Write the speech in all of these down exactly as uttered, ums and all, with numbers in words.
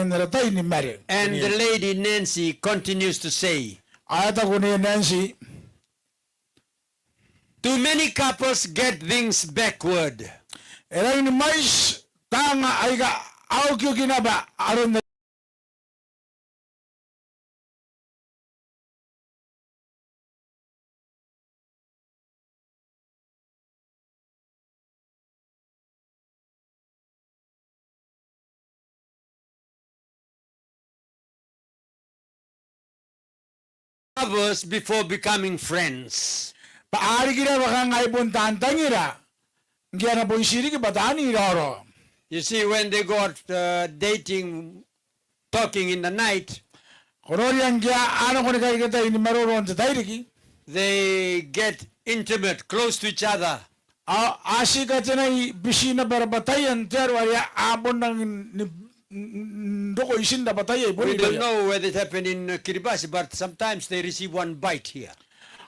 n ara tai ni mare. And the lady Nancy continues to say, ao e taku Nei Nancy, too many couples get things backward. E rangi ni mwaiti taanga aika a okioki naba aron lovers before becoming friends. Bwa a riki naba kanga ai bon taan tangira ngke a na bon tii riki bwa taani raorao. You see, when they got, uh, dating, talking in the night, ko noria ngke a nako ni kaiketai ni maroro n te tairiki, they get intimate, close to each other. A, a tii katenai biti naba rabwataian te aro are a bon rangi ni, ni, ni roko itin rabwataia i bon ibaia. We don't know whether it happened in, uh, Kiribati, but sometimes they receive one bite here.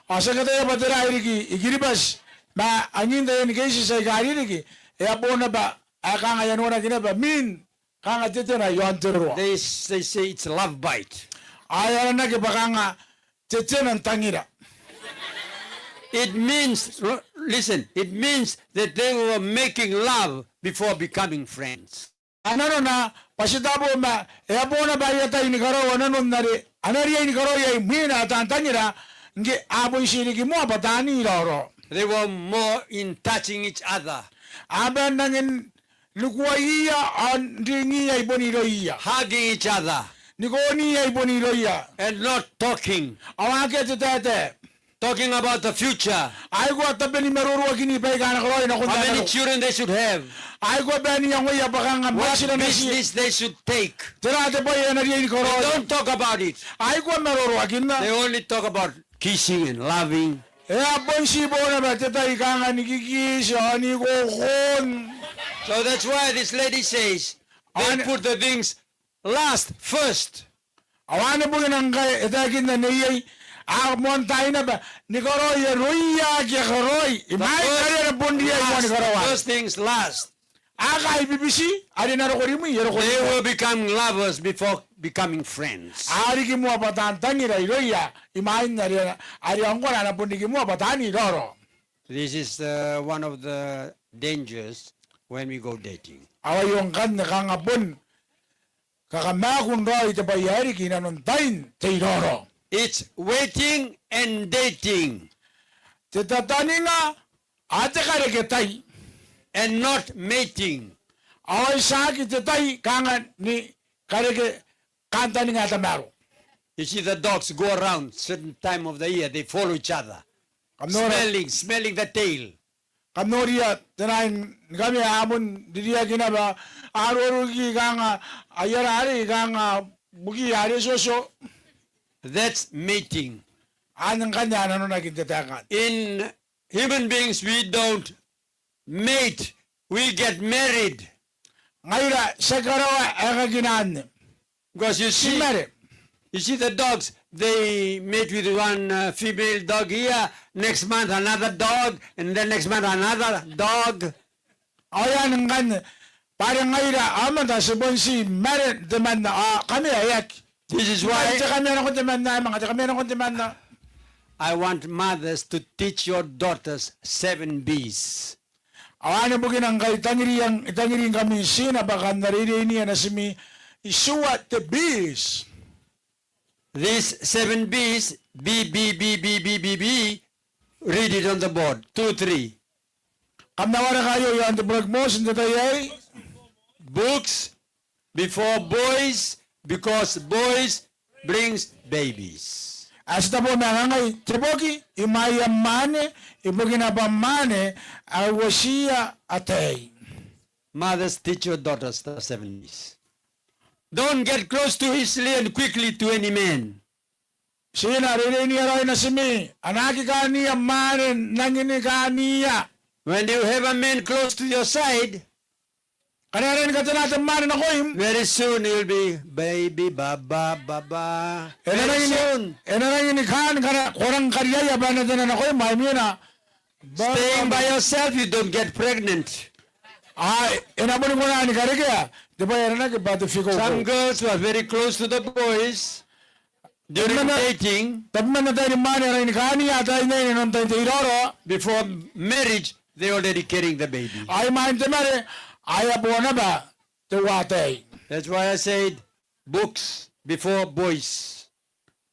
Ao ti aki ataia bwa tera ae riki i Kiribati, ma angin taiani keiti aika a ririki, e a bon naba ae kanga e a nooraki naba mwin kanga tetena i aon te roroa. They, they say it's love bite. Ao e aranaki bwa kanga tetena n tangira. It means, l-, listen, it means that they were making love before becoming friends. Ao nanona bwa ti taabo ma e a bon naba aia tai ni karaoa nanon are a na riai ni karaoia imwina ae taan tangira ngke a bon tii riki moa bwa taani raorao. They were more in touching each other. A bon rangi n nikuaiia ao n ringiia i bon irouia. Hugging each other. Ni kooniia i bon irouia. And not talking. Ao akea te taetae. Talking about the future. Aikoa tabeni maroroakini baika a na karaoi nakon taai n roko. How many children they should have. Aikoa baani iangoia bwa kanga mwaitina natiia. What business they should take. Tera te bwai ae a na riai ni karaoia. They don't talk about it. Aikoa maroroakinna. They only talk about kissing and loving. E a bon tii bo naba te tai kanga ni kikiiti ao ni kokon. So that's why this lady says, they put the things last first. Ao anne bukina ngkai e taekinna neiei, a moan tai naba ni karaoi aroia ake a karaoi imwain are a na bon riai moa ni karaoa. The first things last. A kai bibiti are e na roko rimwi e roko rimwi. They will become lovers before becoming friends. A riki moa bwa taan tangira irouia imwain are, are ngkoa a na bon riki moa bwa taani raorao. This is, uh, one of the dangers when we go dating. Ao aio ngkanne kanga bon kakamaakun raoi te bwai ae riki inanon tain te iraorao. It's waiting and dating. Te tataninga ao te kareketai. And not mating. Ao ai tiaki te tai kanga ni kareke kantaninga ae tamaroa. You see the dogs go around certain time of the year, they follow each other. Kam noria, smelling, smelling the tail. Kam noria te nai ni kamea a bon ririaki naba, a roroko kanga, a iara are kanga buki are tiotio. That's mating. Anne ngkanne a nanonaki n te taeka anne. In human beings, we don't mate, we get married. Ngaira ti aki karaoa aekakinanne. Because you see, you see the dogs, they mate with one, uh, female dog here, next month another dog, and then next month another dog. Ao anne ngkanne, bwa are ngaira aomata ti bon tii mare n temanna, ao kamea e aki. This is why te kamea nakon temanna, e manga te kamea nakon temanna. I want mothers to teach your daughters seven Bs. Ao anne bukina ngkai I tangiri, I tangiringkami tina bwa kam na reireinia natimi itiua te Bs. These seven Bs, B, B, B, read it on the board. Two, three. Kam na wareka aio iaon te buraki mooti n te tai aei. Books before boys, because boys brings babies. Ae ti tabo ma kangai, te boki imwaia mwaane, ibukina bwa mwaane ae uotiia ataei. Mothers, teach your daughters the seven Bs. Don't get close too easily and quickly to any man. Tina, reireinia raoi natimi, a na aki kaania mwaane n nangi ni kaania. When you have a man close to your side, ngkana e rangi ni katena te mwaane nakoim, very soon you'll be baby baba, baba. Very soon. E na rangi ni kaan ngkana ko rangi n kariaia bwa e na tena nakoim, I mean, a, staying by yourself, you don't get pregnant. Ao e na boni kona ni karekea te bwai ae aranaki bwa te fikoukou. Some girls who are very close to the boys during dating, tabeman ataei ni mwaane a rangi ni kaania ataeinnaine n tain te iraorao, before marriage, they already carrying the baby. Ao imwain te mare, a bon naba teuaei. That's why I said books before boys,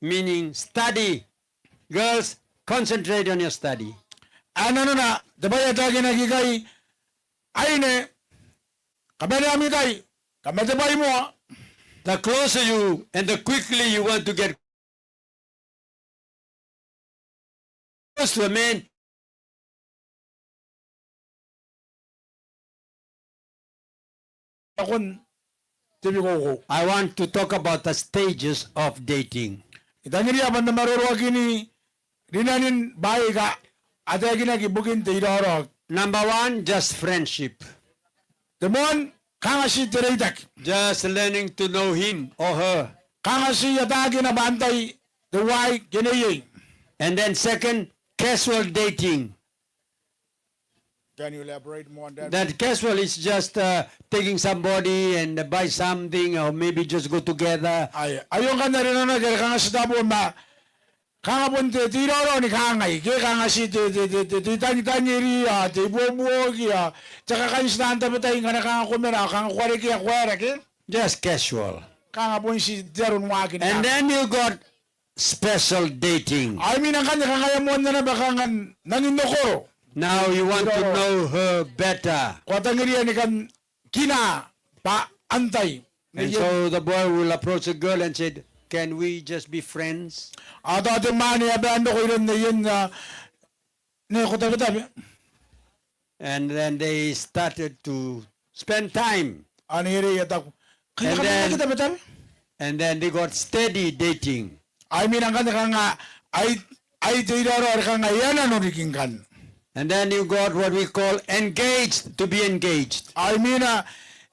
meaning study. Girls, concentrate on your study. Ao nanona te bwai ae taekinaki ikai, aine, kabanea am ikai, kam na tebwai moa. The closer you, and the quickly you want to get close to a man, nakon te bikoukou. I want to talk about the stages of dating. I tangiria bwa N na maroroakini rinanin bwaai aika a taekinaki ibukin te iraorao. Number one, just friendship. Te moan, kanga ti te reitaki. Just learning to know him or her. Kanga ti ataaki naba antai teuaei ke neiei. And then second, casual dating. Can you elaborate more on that? That casual is just, uh, taking somebody and buy something or maybe just go together. Ai, aio ngkanne are nanona are kanga ti tabu ma kanga bon te, te iraorao ni kangai, ke kanga ti te, te, te, te, te tangitangiri, ao te ibuobuoki, ao te kakantinaan tabetai ngkana kanga ko mena, ao kanga ko karekea ko aera ke? Just casual. Kanga bon ti te aro n waaki ni kangai. And then you got special dating. Ao imwina ngkanne kanga e a moanna naba kanga n angin okoro. Now you want to know her better. Ko a tangiria ni kan kinaa bwa antai. And so the boy will approach the girl and said, "Can we just be friends?" Ao tao te mwaane e a bae n roko iroun neien, a, ne ko tabetabe. And then they started to spend time. Ao neierei e taku, "Kai, and then, tabetabe." And then they got steady dating. Ao imwina ngkanne kanga ai, ai te iraorao are kanga e a nano riki ngkanne. And then you got what we call engaged, to be engaged. Ao imwina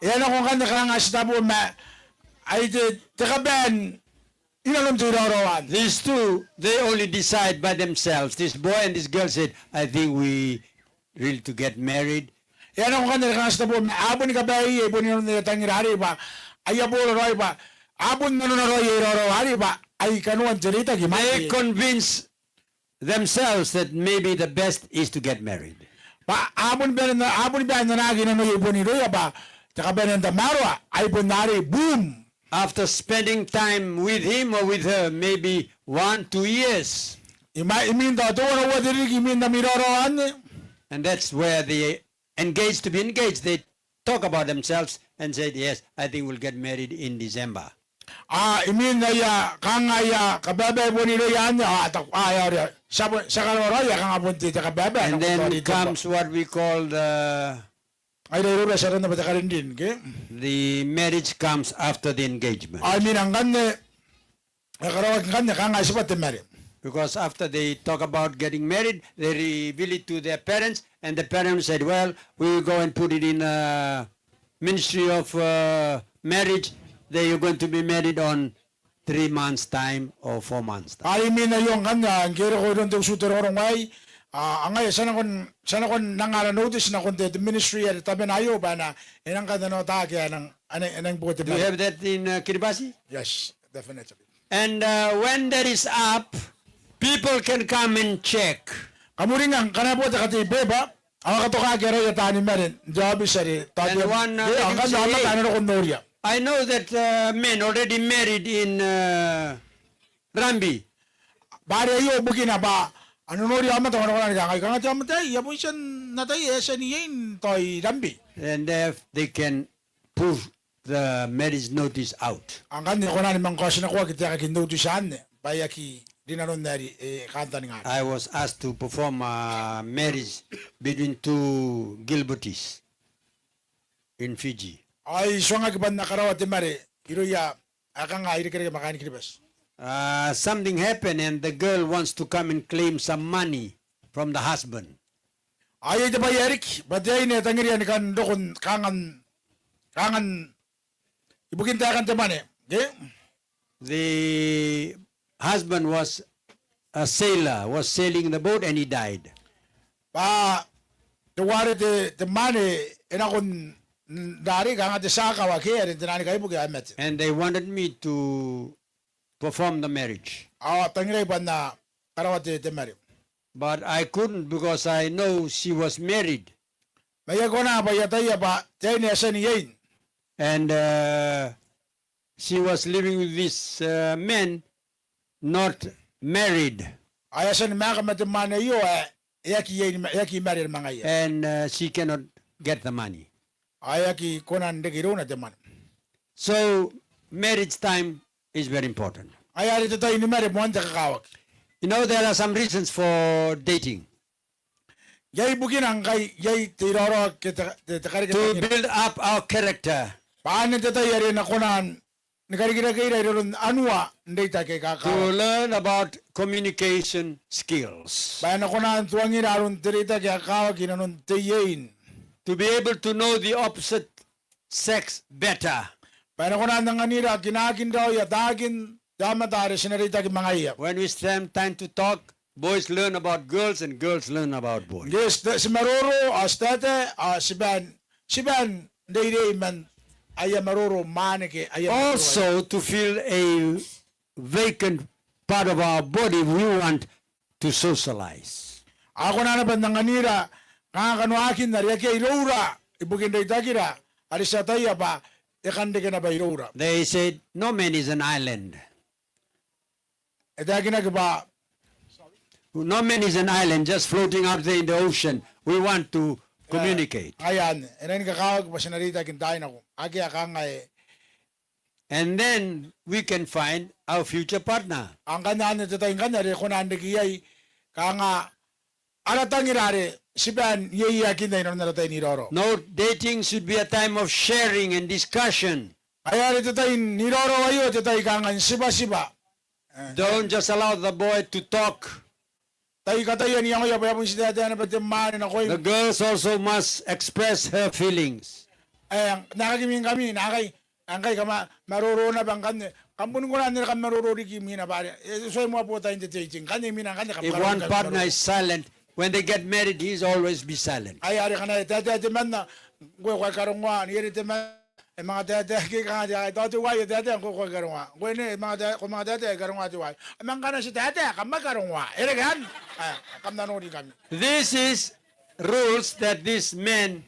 e a nako ngkanne kanga ti tabu ma ai te, te kabae n inanon te iraorao anne. These two, they only decide by themselves. This boy and this girl said, "I think we really to get married." E a nako ngkanne are kanga ti tabu ma a boni kabaei, e boni nanona tangira arei bwa aia boraraoi bwa a bon nanona raoi aia iraorao arei bwa ai kanoan te reitaki. They convince themselves that maybe the best is to get married. Bwa a boni bae n, a boni bae n anaaki nanoia i bon irouia bwa te kabanea n tamaroa ai bon arei, boom. After spending time with him or with her, maybe one, two years. Imwa-, imwin tao teuana uoua te ririki imwin ami raorao anne. And that's where they engaged to be engaged. They talk about themselves and said, "Yes, I think we'll get married in December." Ao imwin aia, kanga aia kabaebae i bon irouia anne, ao a taku, a, e a oti, ti a bon, ti a karaoa raoi ae kanga bon te, te kabaebae. And then comes what we call the Ai, iroura ti aranna bwa te karinrin, ke? The marriage comes after the engagement. Ao imwina ngkanne, e karaoaki ngkanne kanga tibwa te mare. Because after they talk about getting married, they reveal it to their parents, and the parents said, "Well, we will go and put it in a ministry of, uh, marriage. They are going to be married on three months' time or four months' time." Ao imwin aio ngkanne, a, ngke e roko iroun te utu te rongorongo aei, a, ngaia ti a nakon, ti a nakon anga ara notice nakon te, te ministry are tabena aio bwa e na, e nang kanakoaki, e nang, e nang, e nang bua te mare. Do you have that in, uh, Kiribati? Yes, definitely. And, uh, when that is up, people can come and check. Kam uringa ngkana e bua te katei beba, ao a katokaaki araia taani mare n te aobiti are tao. And one, uh, ngkanne aomata a na roko n noria. I know that, uh, men already married in, uh, Rabi. Bwa are aio bukina bwa a na noria aomata ngkana a kona ni kangai, kanga te aomata aei e a bon tia n ataia, e a tia n iein tao i Rabi. And, uh, they can pull the marriage notice out. Ao ngkanne e kona ni manga kaotinakoaki te aekaki n notice anne bwa e aki rinanon ae e kantaningaaki. I was asked to perform a marriage between two Gilbertese in Fiji. Ao I tuangaki bwa N na karaoa te mare irouia ae kanga irekereke ma kaain Kiribati. Uh, something happened and the girl wants to come and claim some money from the husband. Ao iai te bwai ae riki bwa te aine e tangiria ni kan roko n kanga n, kanga n ibukin taekan te mwane, ke? The husband was a sailor, was sailing the boat and he died. Bwa teuare te, te mwane e nako n n rarei kanga te tia akawa ke are n te nani kaibuke ae mate. And they wanted me to perform the marriage. Ao a tangirai bwa N na karaoa te, te mare. But I couldn't because I know she was married. Ma I aki kona bwa I ataia bwa te aine e a tia n iein. And, uh, she was living with this, uh, man, not married. Ao e a tia ni maeka ma te mwaane aio ae e aki iein, e aki married ma ngaia. And, uh, she cannot get the money. Ao e aki kona n reke irouna te mwane. So, marriage time is very important. Ngaia are te tai ni mare moan te kakawaki. You know, there are some reasons for dating. Iai bukina ngkai, iai te iraorao ke te, te, te kareke. To build up our character. Bwa anne te tai are e na kona n ni karikirakeira iroun anua n reitaki aika kakawaki. To learn about communication skills. Bwa e na kona n tuangira aron te reitaki ae kakawaki inanon te iein. To be able to know the opposite sex better. Bwa e na kona n anganira kinaakin raoi ataakin te aomata are ti na reitaki ma ngaia. When we spend time to talk, boys learn about girls and girls learn about boys. Ngke ti, ti maroro, ao ti taetae, ao ti bane, ti bane n reirei man aia maroro mwaane ke aia maroro. Also, to fill a vacant part of our body, we want to socialize. A kona naba n anganira kanga kanoakin are akea iroura ibukin reitakira, are ti ataia bwa e kan reke naba iroura. They said, "No man is an island." E taekinaki bwa, "No man is an island just floating out there in the ocean. We want to communicate." Ngaia anne, e rangi ni kakawaki bwa ti na reitaki n taai nako. Akea kanga e. And then we can find our future partner. Ao ngkanne anne te tai ngkanne are e kona n reke iai kanga ara tangira are ti bane n ieiakinna inanon ara tai n iraorao. No, dating should be a time of sharing and discussion. Ngaia are te tai n iraorao aio te tai kanga n tibwatibwa. Eh. Don't just allow the boy to talk. Tai kataia n iangoia bwa e a bon ti taetae naba te mwaane nakoim. The girls also must express her feelings. Eh, naakaki imwin ngkami, naakai, ngkai kam a maroro naba ngkanne, kam bon kona n ira kam maroro riki imwina bwa are e tuai moa bota n te dating. Ngkanne imwina ngkanne kam karaoa. If one partner is silent, when they get married, he is always be silent. Ai are ngkana e taetae temanna, ngkoe ko aki karongoa, n iere temanna e manga taetae, ke kanga te, ai tao teuaei e taetae, ngkoe ko aki karongoa. Ngkoe ne, e manga tae-, ko manga taetae, e aki karongoa teuaei. Ma ngkana ti taetae, kam aki karongoa. E reke anne. Ae, kam na nori ngkami. This is rules that this man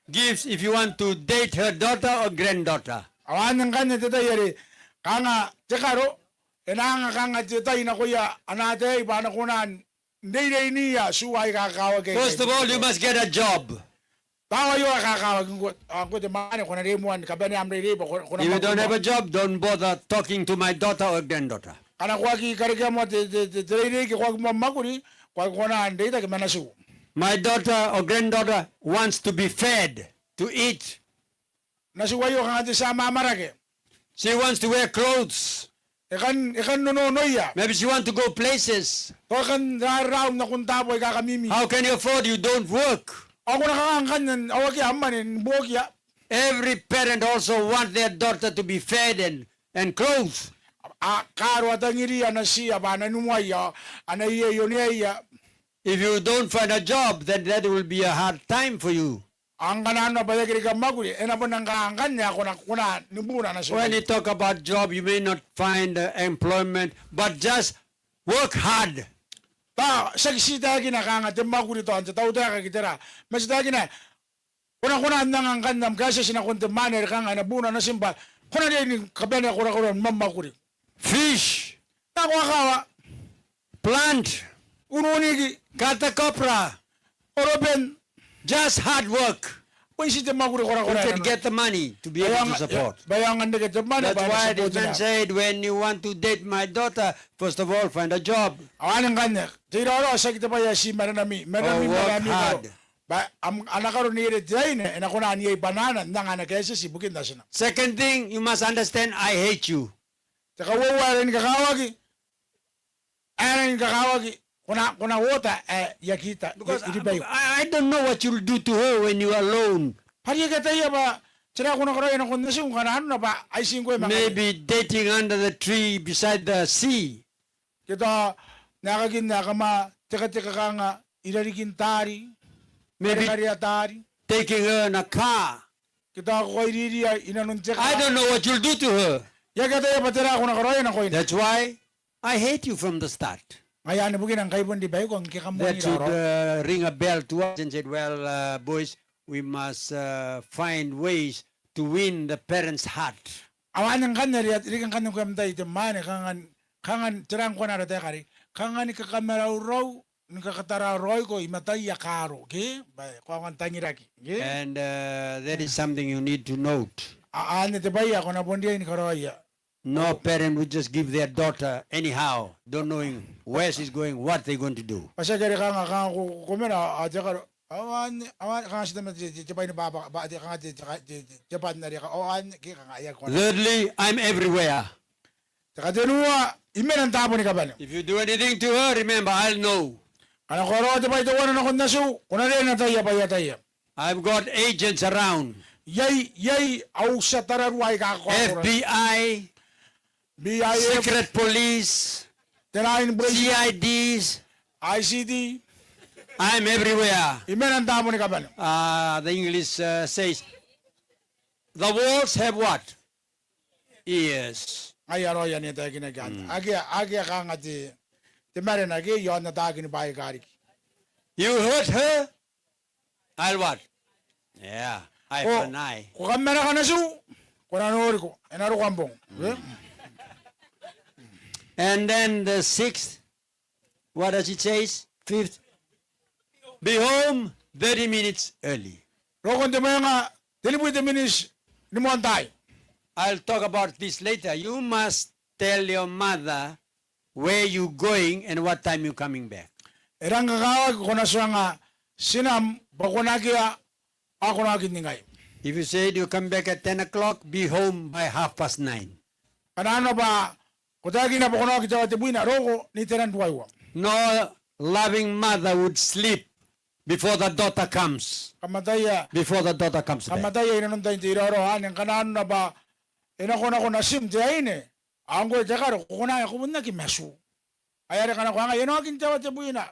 gives if you want to date her daughter or granddaughter. Ao anne ngkanne te tai are kanga te karo, e na anga kanga te tai nakoia ana ataei bwa a na kona n reireiniia tua aika kakawaki. First of all, you must get a job. Tao aio ae kakawaki ngkoe, ao ngkoe te mwaane ko na rei moa ni kabanea am reirei bwa ko, ko na mwakuri moa. If you don't have a job, don't bother talking to my daughter or granddaughter. Ngkana ko aki karekea moa te, te, te, te reirei ke ko aki moa mwakuri, ko aki kona n reitaki ma natiu. My daughter or granddaughter wants to be fed, to eat. Natiu aio kanga te tia amwamwarake. She wants to wear clothes. E kan, e kan nononoia. Maybe she wants to go places. Tao e kan raraun nakon taabo aika kamimi. How can you afford? You don't work. Ao ko na kanga ngkanne, ao akea am mwane ni buokia. Every parent also want their daughter to be fed and, and clothed. A, kaaro a tangiria natiia bwa a na nimuaia, a na iei oneaia. If you don't find a job, then that will be a hard time for you. Ao ngkana arona bwa e aki reke am mwakuri, e na bon anga ngkanne ae ko na, ko na, ko na ni buna natiu. When you talk about job, you may not find, uh, employment, but just work hard. Tao, tiaki ti taekina kanga te mwakuri tao n te tautaeka ke tera. Ma ti taekina, ko na, ko na kona n anga ngkanne am kaetieti nakon te mwaane are kanga e na buna natim bwa ko na riai ni kabanea korakoram ni mwamwakuri. Fish. Nako akawa. Plant. Ununiki. Kata copra. Oroben. Just hard work. Bon ti te mwakuri korakora. You can get the money to be able to support. Bwa e aonga n reke te mwane bwa e na support-ina. That's why this man said, when you want to date my daughter, first of all, find a job. Ao anne ngkanne, te iraorao tiaki te bwai ae ti marenami, marenami, marenami. Or work hard. Bwa am, ana karo n iere te aine, e na kona n iai bwanaana n anga ana kaetieti ibukin natina. Second thing, you must understand, I hate you. Te kauoua ae rangi ni kakawaki, ae rangi ni kakawaki, ko na, ko na oota ae I aki ita, I, I ribaiko. Because I, I don't know what you'll do to her when you are alone. Bwa I aki ataia bwa tera ae ko na karaoia nakon natiu ngkana arona bwa ai ti ngkoe ma ngkoe. Maybe dating under the tree beside the sea. Ke tao naekakin ae kam a tekateka kanga i rarikin taari. Maybe karekarea taari. Taking her in a car. ke tao ko kairiria inanon te kaa. I don't know what you'll do to her. I aki ataia bwa tera ae ko na karaoia nakoina. That's why I hate you from the start. Ngaia anne bukina ngkai I bon ribaiko ngke kam ongo ni raoraoi. That should, uh, ring a bell to us and said, "Well, uh, boys, we must, uh, find ways to win the parents' heart." Ao anne ngkanne are e riki ngkanne ngkoe am tai te mwaane, kanga, kanga tera ngkoa ara taeka arei, kanga ni kakamaraurau, ni kakatararoiko i mataia kaaro, ke? Bwa e koaua n tangiraki, ke? And, uh, that is something you need to note. A, anne te bwai ae ko na bon riai ni karaoia. No parent would just give their daughter anyhow, don't knowing where she's going, what they're going to do. Bwa tiaki are kanga, kanga ko, ko mena, a, te karo, ao anne, ao anne, kanga ti te, te, te, te bwai ni baba, bwa te, kanga te, te, te, te, te bwai n are, ao anne, ke kanga e aki kona. Thirdly, I'm everywhere. Te katenua, I mena n taabo ni kabane. If you do anything to her, remember, I'll know. Ngkana ko karaoa te bwai teuana nakon natiu, ko na riai n ataia bwa I ataia. I've got agents around. Iai, iai au tia tararua aika kakaokoro. F B I, B I F, Secret Police, te nine police, C I Ds, I C T. I'm everywhere. I mena n taabo ni kabane. Uh, the English, uh, says, "The walls have what? Ears." Ngaia raoi anne e taekinaki anne. Mm. Akea, akea kanga te, te marena ke i aon atakin bwaai aika riki. You hurt her? I'll what? Yeah, I have an eye. Ko, ko kamanaka natiu, ko na noriko, e na roko am bong. Mm. Eh? And then the sixth, what does it says? Fifth, be home thirty minutes early. Rokon te mwenga tenibwi te miniti ni moantaai. I'll talk about this later. You must tell your mother where you going and what time you coming back. E rang kakawaki ko na tuanga tinam bwa ko na akea ao ko na oki n ningai. If you said you come back at ten o'clock, be home by half past nine. Ngkana nanona bwa ko taekina bwa ko na oki te aoa tebwina, roko n iteran ruaiwa. No loving mother would sleep before the daughter comes. Kamataia. Before the daughter comes back. Kamataia inanon tain te iraorao anne, ngkana nanona bwa e nakonako natim te aine, ao ngkoe te karo ko kona ae ko bon aki matu. Ai are ngkana ko kangai, e na oki n te aoa tebwina,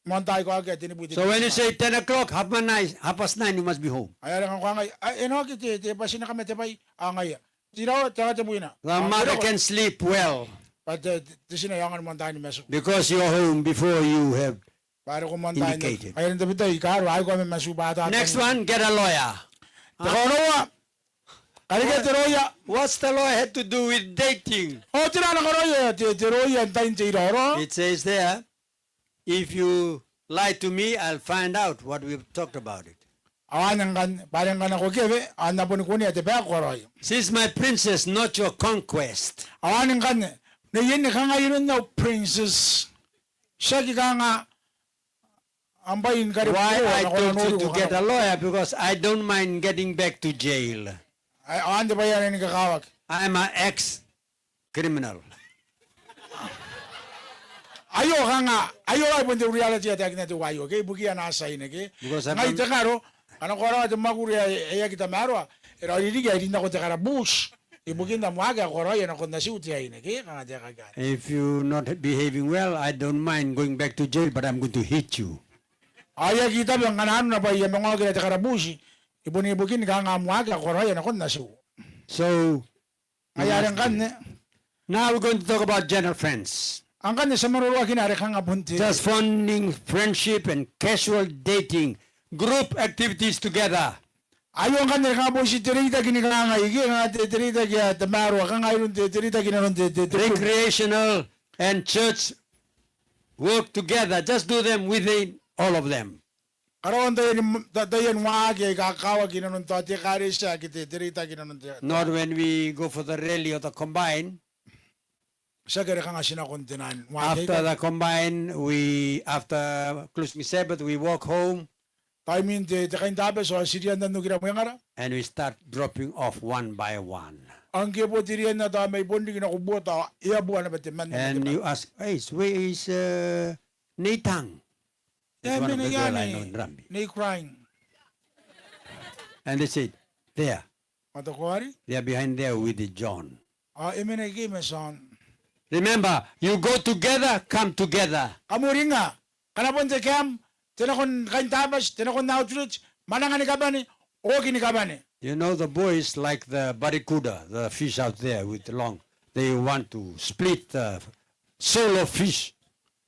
moantaai ko akea tenibwi te miniti. So when you say ten o'clock, half past nine, half past nine, you must be home. Ai are ngkana ko kangai, a, e na oki te, te bwati ni kamatebwai, ao ngaia. Te iraorao, te aoa tebwina. The mother can sleep well. Bwa te, te, te tina e aonga ni moantaai ni matu. Because you are home before you have Bwa are ko moantaai n indicated. Ai are n tabetai karo, ai ko a mamatu bwa tao. Next one, get a lawyer. Te kaonoua, karekea te rooia. What's the lawyer had to do with dating? Ao tera ana karaoia te, te rooia n tain te iraorao? It says there, if you lie to me, I'll find out what we've talked about it. Ao anne ngkanne, bwa are ngkana ko kewe, ao N na boni kunea te bwai ae ko karaoia. She's my princess, not your conquest. Ao anne ngkanne, nei enne kanga iroun au princess. Tiaki kanga am bwai ni karebwea. Why I told you to get a lawyer, because I don't mind getting back to jail. Ai, ao anne te bwai ae e rang ni kakawaki. I'm an ex-criminal. Aio kanga, aio ai bon te reality ae taekinna teuaei, ke, ibukia ana assignment, ke. Because I'm... Ngai te karo, ngkana ko karaoa te mwakuri ae e aki tamaroa, e raoiroi riki ae I rin nako te karabuuti ibukin am waaki ae ko karaoia nakon natiu te aine, ke, kanga te aeka akanne. If you not behaving well, I don't mind going back to jail, but I'm going to hit you. Ao I aki tabe ngkana nanona bwa I a manga okira te karabuuti, e bon ibukin kanga am waaki ae ko karaoia nakon natiu. So, ai are ngkanne. Now we're going to talk about general friends. Ao ngkanne ti a maroroakina are kanga bon te... Just phoning friendship and casual dating, group activities together. Aio ngkanne are kanga bon ti te reitaki ni kangai, ke, kanga te, te reitaki ae tamaroa, kanga iroun te, te reitaki inanon te, te, te group. Recreational and church work together. Just do them within all of them. Karaoan taian, ta-, taian waaki aika kakawaki inanon tao te ekaretia ke te, te reitaki inanon te... Not when we go for the rally or the combine. Tiaki are kanga ti nakon te naan waaki aika... After the combine, we, after closing Sabbath, we walk home. Tao imwin te, te kaintabati ao ti rianna n okira mwengara. And we start dropping off one by one. Ao ngke e bo ti rianna tao mai bon riki nako buota, e a bua naba temanna ma temanna. And you ask, "Hey, where is, uh, Nei Tang?" It's one of the girl I know in Rugby. Nei Crying. And they said, "There." Ao te koari? They are behind there with the John. Ao e mena ikekei ma John. Remember, you go together, come together. Kam uringnga, ngkana bon te camp, te nakon kaintabati, te nakon outreach, mwananga ni kabane, oki ni kabane. You know the boys like the barracuda, the fish out there with the long. They want to split the sole of fish.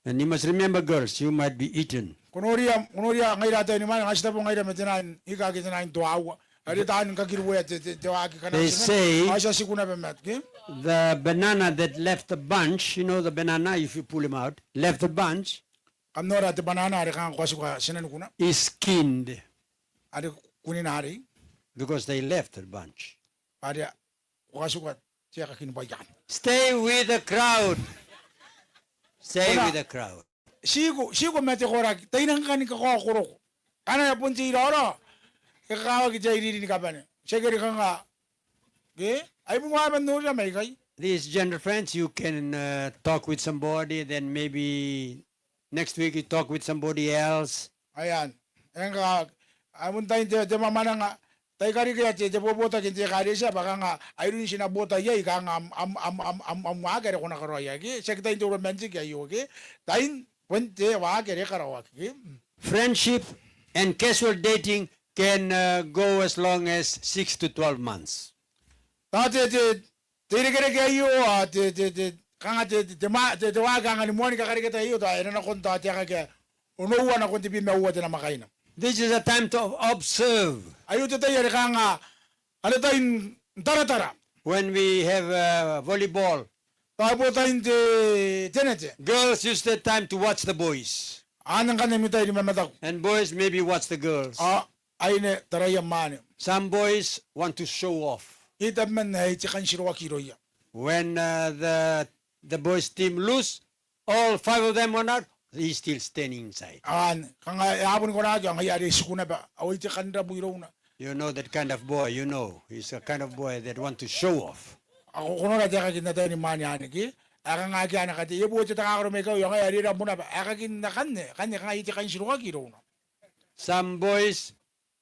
And you must remember, girls, you might be eaten. Ko noria, ko noria ngaira ataeinimwaane, ngkai ti tabo ngaira ma te naan, ika ke te naan toaua. Are taan kakiriwea te, te, te waaki kanako. They say, ao ti a tiku naba ma te, ke? The banana that left the bunch, you know the banana, if you pull him out, left the bunch, kam nora te banana are kanga ko a tiku tinanikuna, is skinned. Are kunina arei. Because they left the bunch. Are ko a tiku te aeka kinibwai anne. Stay with the crowd. Stay with the crowd. Tiku, tiku ma te koraki. Tai nang kani kakaokoro. Ngkana e a bon te iraorao, e kakawaki te airiri ni kabane. Ti aki kanga, ke? Ai bunga ae man norira mai ikai. These gentle friends, you can, uh, talk with somebody, then maybe next week you talk with somebody else. Aia, e nga, ai bon tain te, te mamananga, tai karikea te, te bobotaki n te ekaretia, bwa kanga, ai run ti na bota iai, kanga am, am, am waaki are ko na karaoia, ke? Tiaki tain te romantic aio, ke? Tain, bon te waaki are karaoaki, ke? Friendship and casual dating can, uh, go as long as six to twelve months. Tao te, te, te irekereke aio, a, te, te, te, kanga te, te, te ma, te, te waaki anganimoa ni kakareketa aio, tao, e na nakon tao te aeka ke, onoua nakon tebwi ma uoua te namwakaina. This is a time to observe. Aio te tai are kanga, are tain taratara. When we have, uh, volleyball. Tao bon tain te, tenete. Girls use the time to watch the boys. Anne ngkanne ami tai ni mamataku. And boys maybe watch the girls. A, aine taraia mwaane. Some boys want to show off. Iai tabeman ae te kan tiroaki irouia. When, uh, the, the boys team lose, all five of them went out, he's still standing inside. Anne, kanga e a boni konaki, ao ngaia are e tiku naba, ao e te kan rabu irouna. You know that kind of boy, you know. He's a kind of boy that want to show off. A ko, ko nora te aekakin ataeinimwaane anne, ke? Ae kanga akea ana katei, e bo te takakaro mai ikawai, ao ngaia are e rabu naba. Aekakin akanne, akanne kanga e te kan tiroaki irouna. Some boys,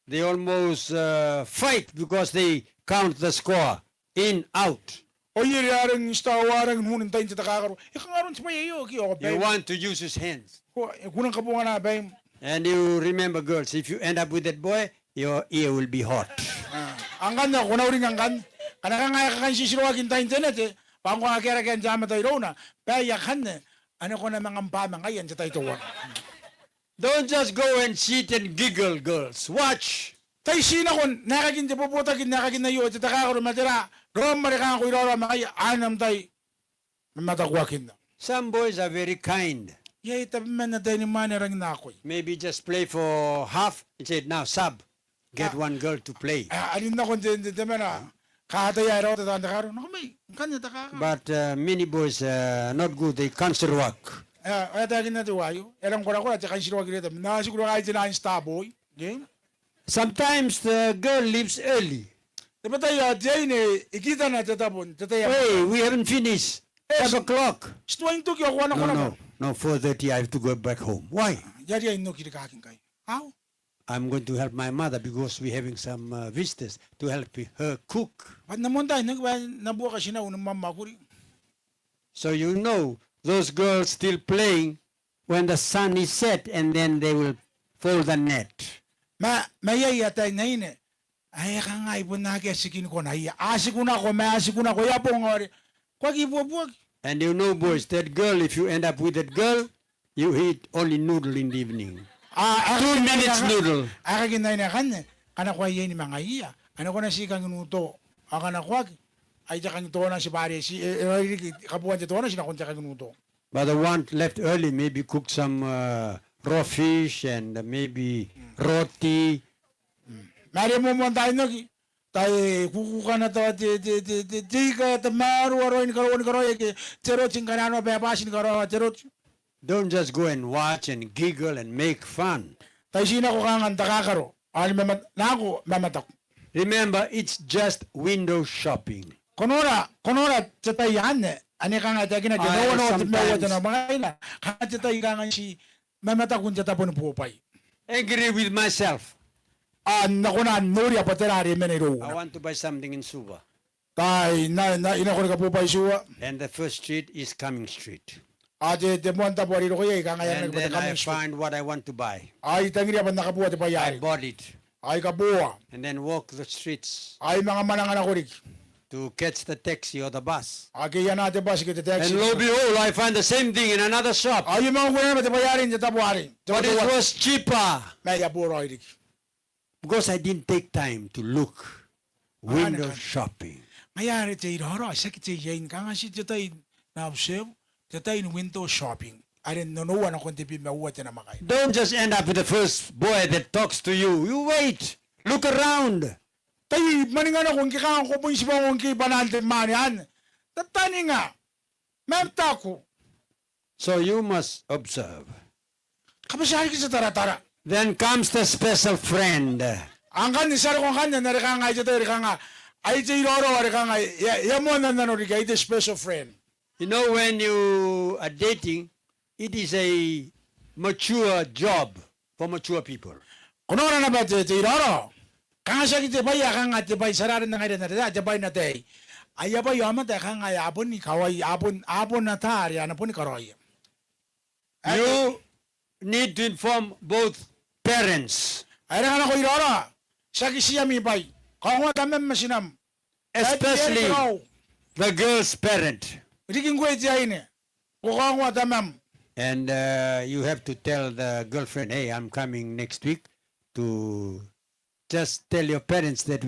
they almost, uh, fight because they count the score in, out. Ao e rangi n star, a rangi n hun n tain te takakaro. E kanga aron te bwai aio, ke, ao ko baim. You want to use his hands. Ko, e, ko nang kabongana baim. And you remember, girls, if you end up with that boy, your ear will be hot. A, ngkanne ko na uringa ngkanne. Ngkana kanga e kakan titiroaki n tain tenete, bwa ngkoa akea rakean te aomata irouna, baei akanne, ane ko na manga bwa ma ngaia n te tai teuana. Don't just go and sit and giggle, girls. Watch. Tai ti nako n aekakin te bobotaki, n aekakin aio, te takakaro ma tera, raom are kanga ko iraorao ma ngaia, anne am tai ni mamatakuakinna. Some boys are very kind. Iai tabeman ataeinimwaane a rangi n akoi. Maybe just play for half and say, "Now sub." Get one girl to play. A, a rin nakon te, te, te mena. Ka ataia e rawata taan takakaro. Nako mai, ngkanne takakaro. But, uh, many boys, uh, not good, they can't work. A, e taekinna teuaio. E rang korakora, te kan tiroaki irouia tabeman. N na tiku raka i te naan star boy. Okay? Sometimes the girl leaves early. Tabetai ao te aine e kitana te tabo n te tai ae. Hey, we haven't finished. Five o'clock. Ti tuai n toki ao ko a nako naba. No, no, no, four thirty I have to go back home. Why? I a riai n oki rikaaki ngkai. How? I'm going to help my mother because we're having some, uh, visitors to help her cook. Bwa N na moan tai n oki bwa N na buoka tinau ni mwamwakuri. So you know, those girls still playing when the sun is set and then they will fold the net. Ma, ma iai ataein aine ae kanga e bon akea tikin konaia. A tiku nako, ma a tiku nako, e a bong ao are ko aki buobuoki. And you know, boys, that girl, if you end up with that girl, you eat only noodle in the evening. A, a, two minutes noodle. Aekakin aine akanne, ngkana ko a iai ni manga iia, ane ko na ti kangi n uto. Ao ngkana ko aki, ai te kangi toonati bwa are ti, e, e, e riki kabuan te toonati nakon te kangi n uto. But the one left early maybe cook some, uh, raw fish and, uh, maybe roti. Mm. Ma are moa moan tai n oki, tai kukukana tao te, te, te, te, te ika ae tamaroa raoi ni karaoa, ni karaoa ke te roti ngkana a noa bae bati ni karaoa te roti. Don't just go and watch and giggle and make fun. Tai ti nako kanga n takakaro. Ao ni mama, nako mamataku. Remember, it's just window shopping. Ko nora, ko nora te tai anne, ane kanga e taekinaki, I am sometimes, kanga te tai kanga ti mamataku n te tabo ni bobwai. Angry with myself. Ao N na kona n noria bwa tera are e mena irouna. I want to buy something in Suva. Tai, N na, N na, I nako ni kabobwai Suva. And the first street is Cumming Street. Ao te, te moan tabo are I roko iai kanga e aranaki bwa te Cumming Street. And then I find what I want to buy. Ao I tangiria bwa N na kabooa te bwai arei. I bought it. Ao I kaboa. And then walk the streets. Ao I manga mwananga nako riki. To catch the taxi or the bus. Ao I keiana te bus ke te taxi. And lo and behold, I find the same thing in another shop. Ao I manga kukurei naba te bwai arei n te tabo arei. But it was cheaper. Ma e a bo raoi riki. Because I didn't take time to look. Window shopping. Ngaia are te iraorao, tiaki te iai ni kanga ti te tai n observe, te tai ni window shopping. Are n onoua nakon te tebwi ma uoua te namwakaina. Don't just end up with the first boy that talks to you. You wait. Look around. Tai mwaninga nako ngke kanga ko bon tibwa ongo ngke i bwanaan te mwaane anne. Tataninga. Ma taku. So you must observe. Kabatia riki te taratara. Then comes the special friend. Ao ngkanne ti a roko ngkanne n are kanga ai te tai are kanga, ai te iraorao are kanga e a, e a moanna n nano riki, ai te special friend. You know, when you are dating, it is a mature job for mature people. Ko nora naba te, te iraorao. Kanga tiaki te bwai ae kanga te bwai ti a raranga ngaira n are te bwai n ataei. Aia bwai aomata ae kanga a bon ikawai, a bon, a bon ata are a na boni karaoia. You need to inform both parents. Ae ranga nako iraorao, tiaki ti ami bwai. Kaongoa tamam ma tinam. Especially the girl's parent. Riki ngkoe te aine. Ko kaongoa tamam. And, uh, you have to tell the girlfriend, "Hey, I'm coming next week to," just tell your parents that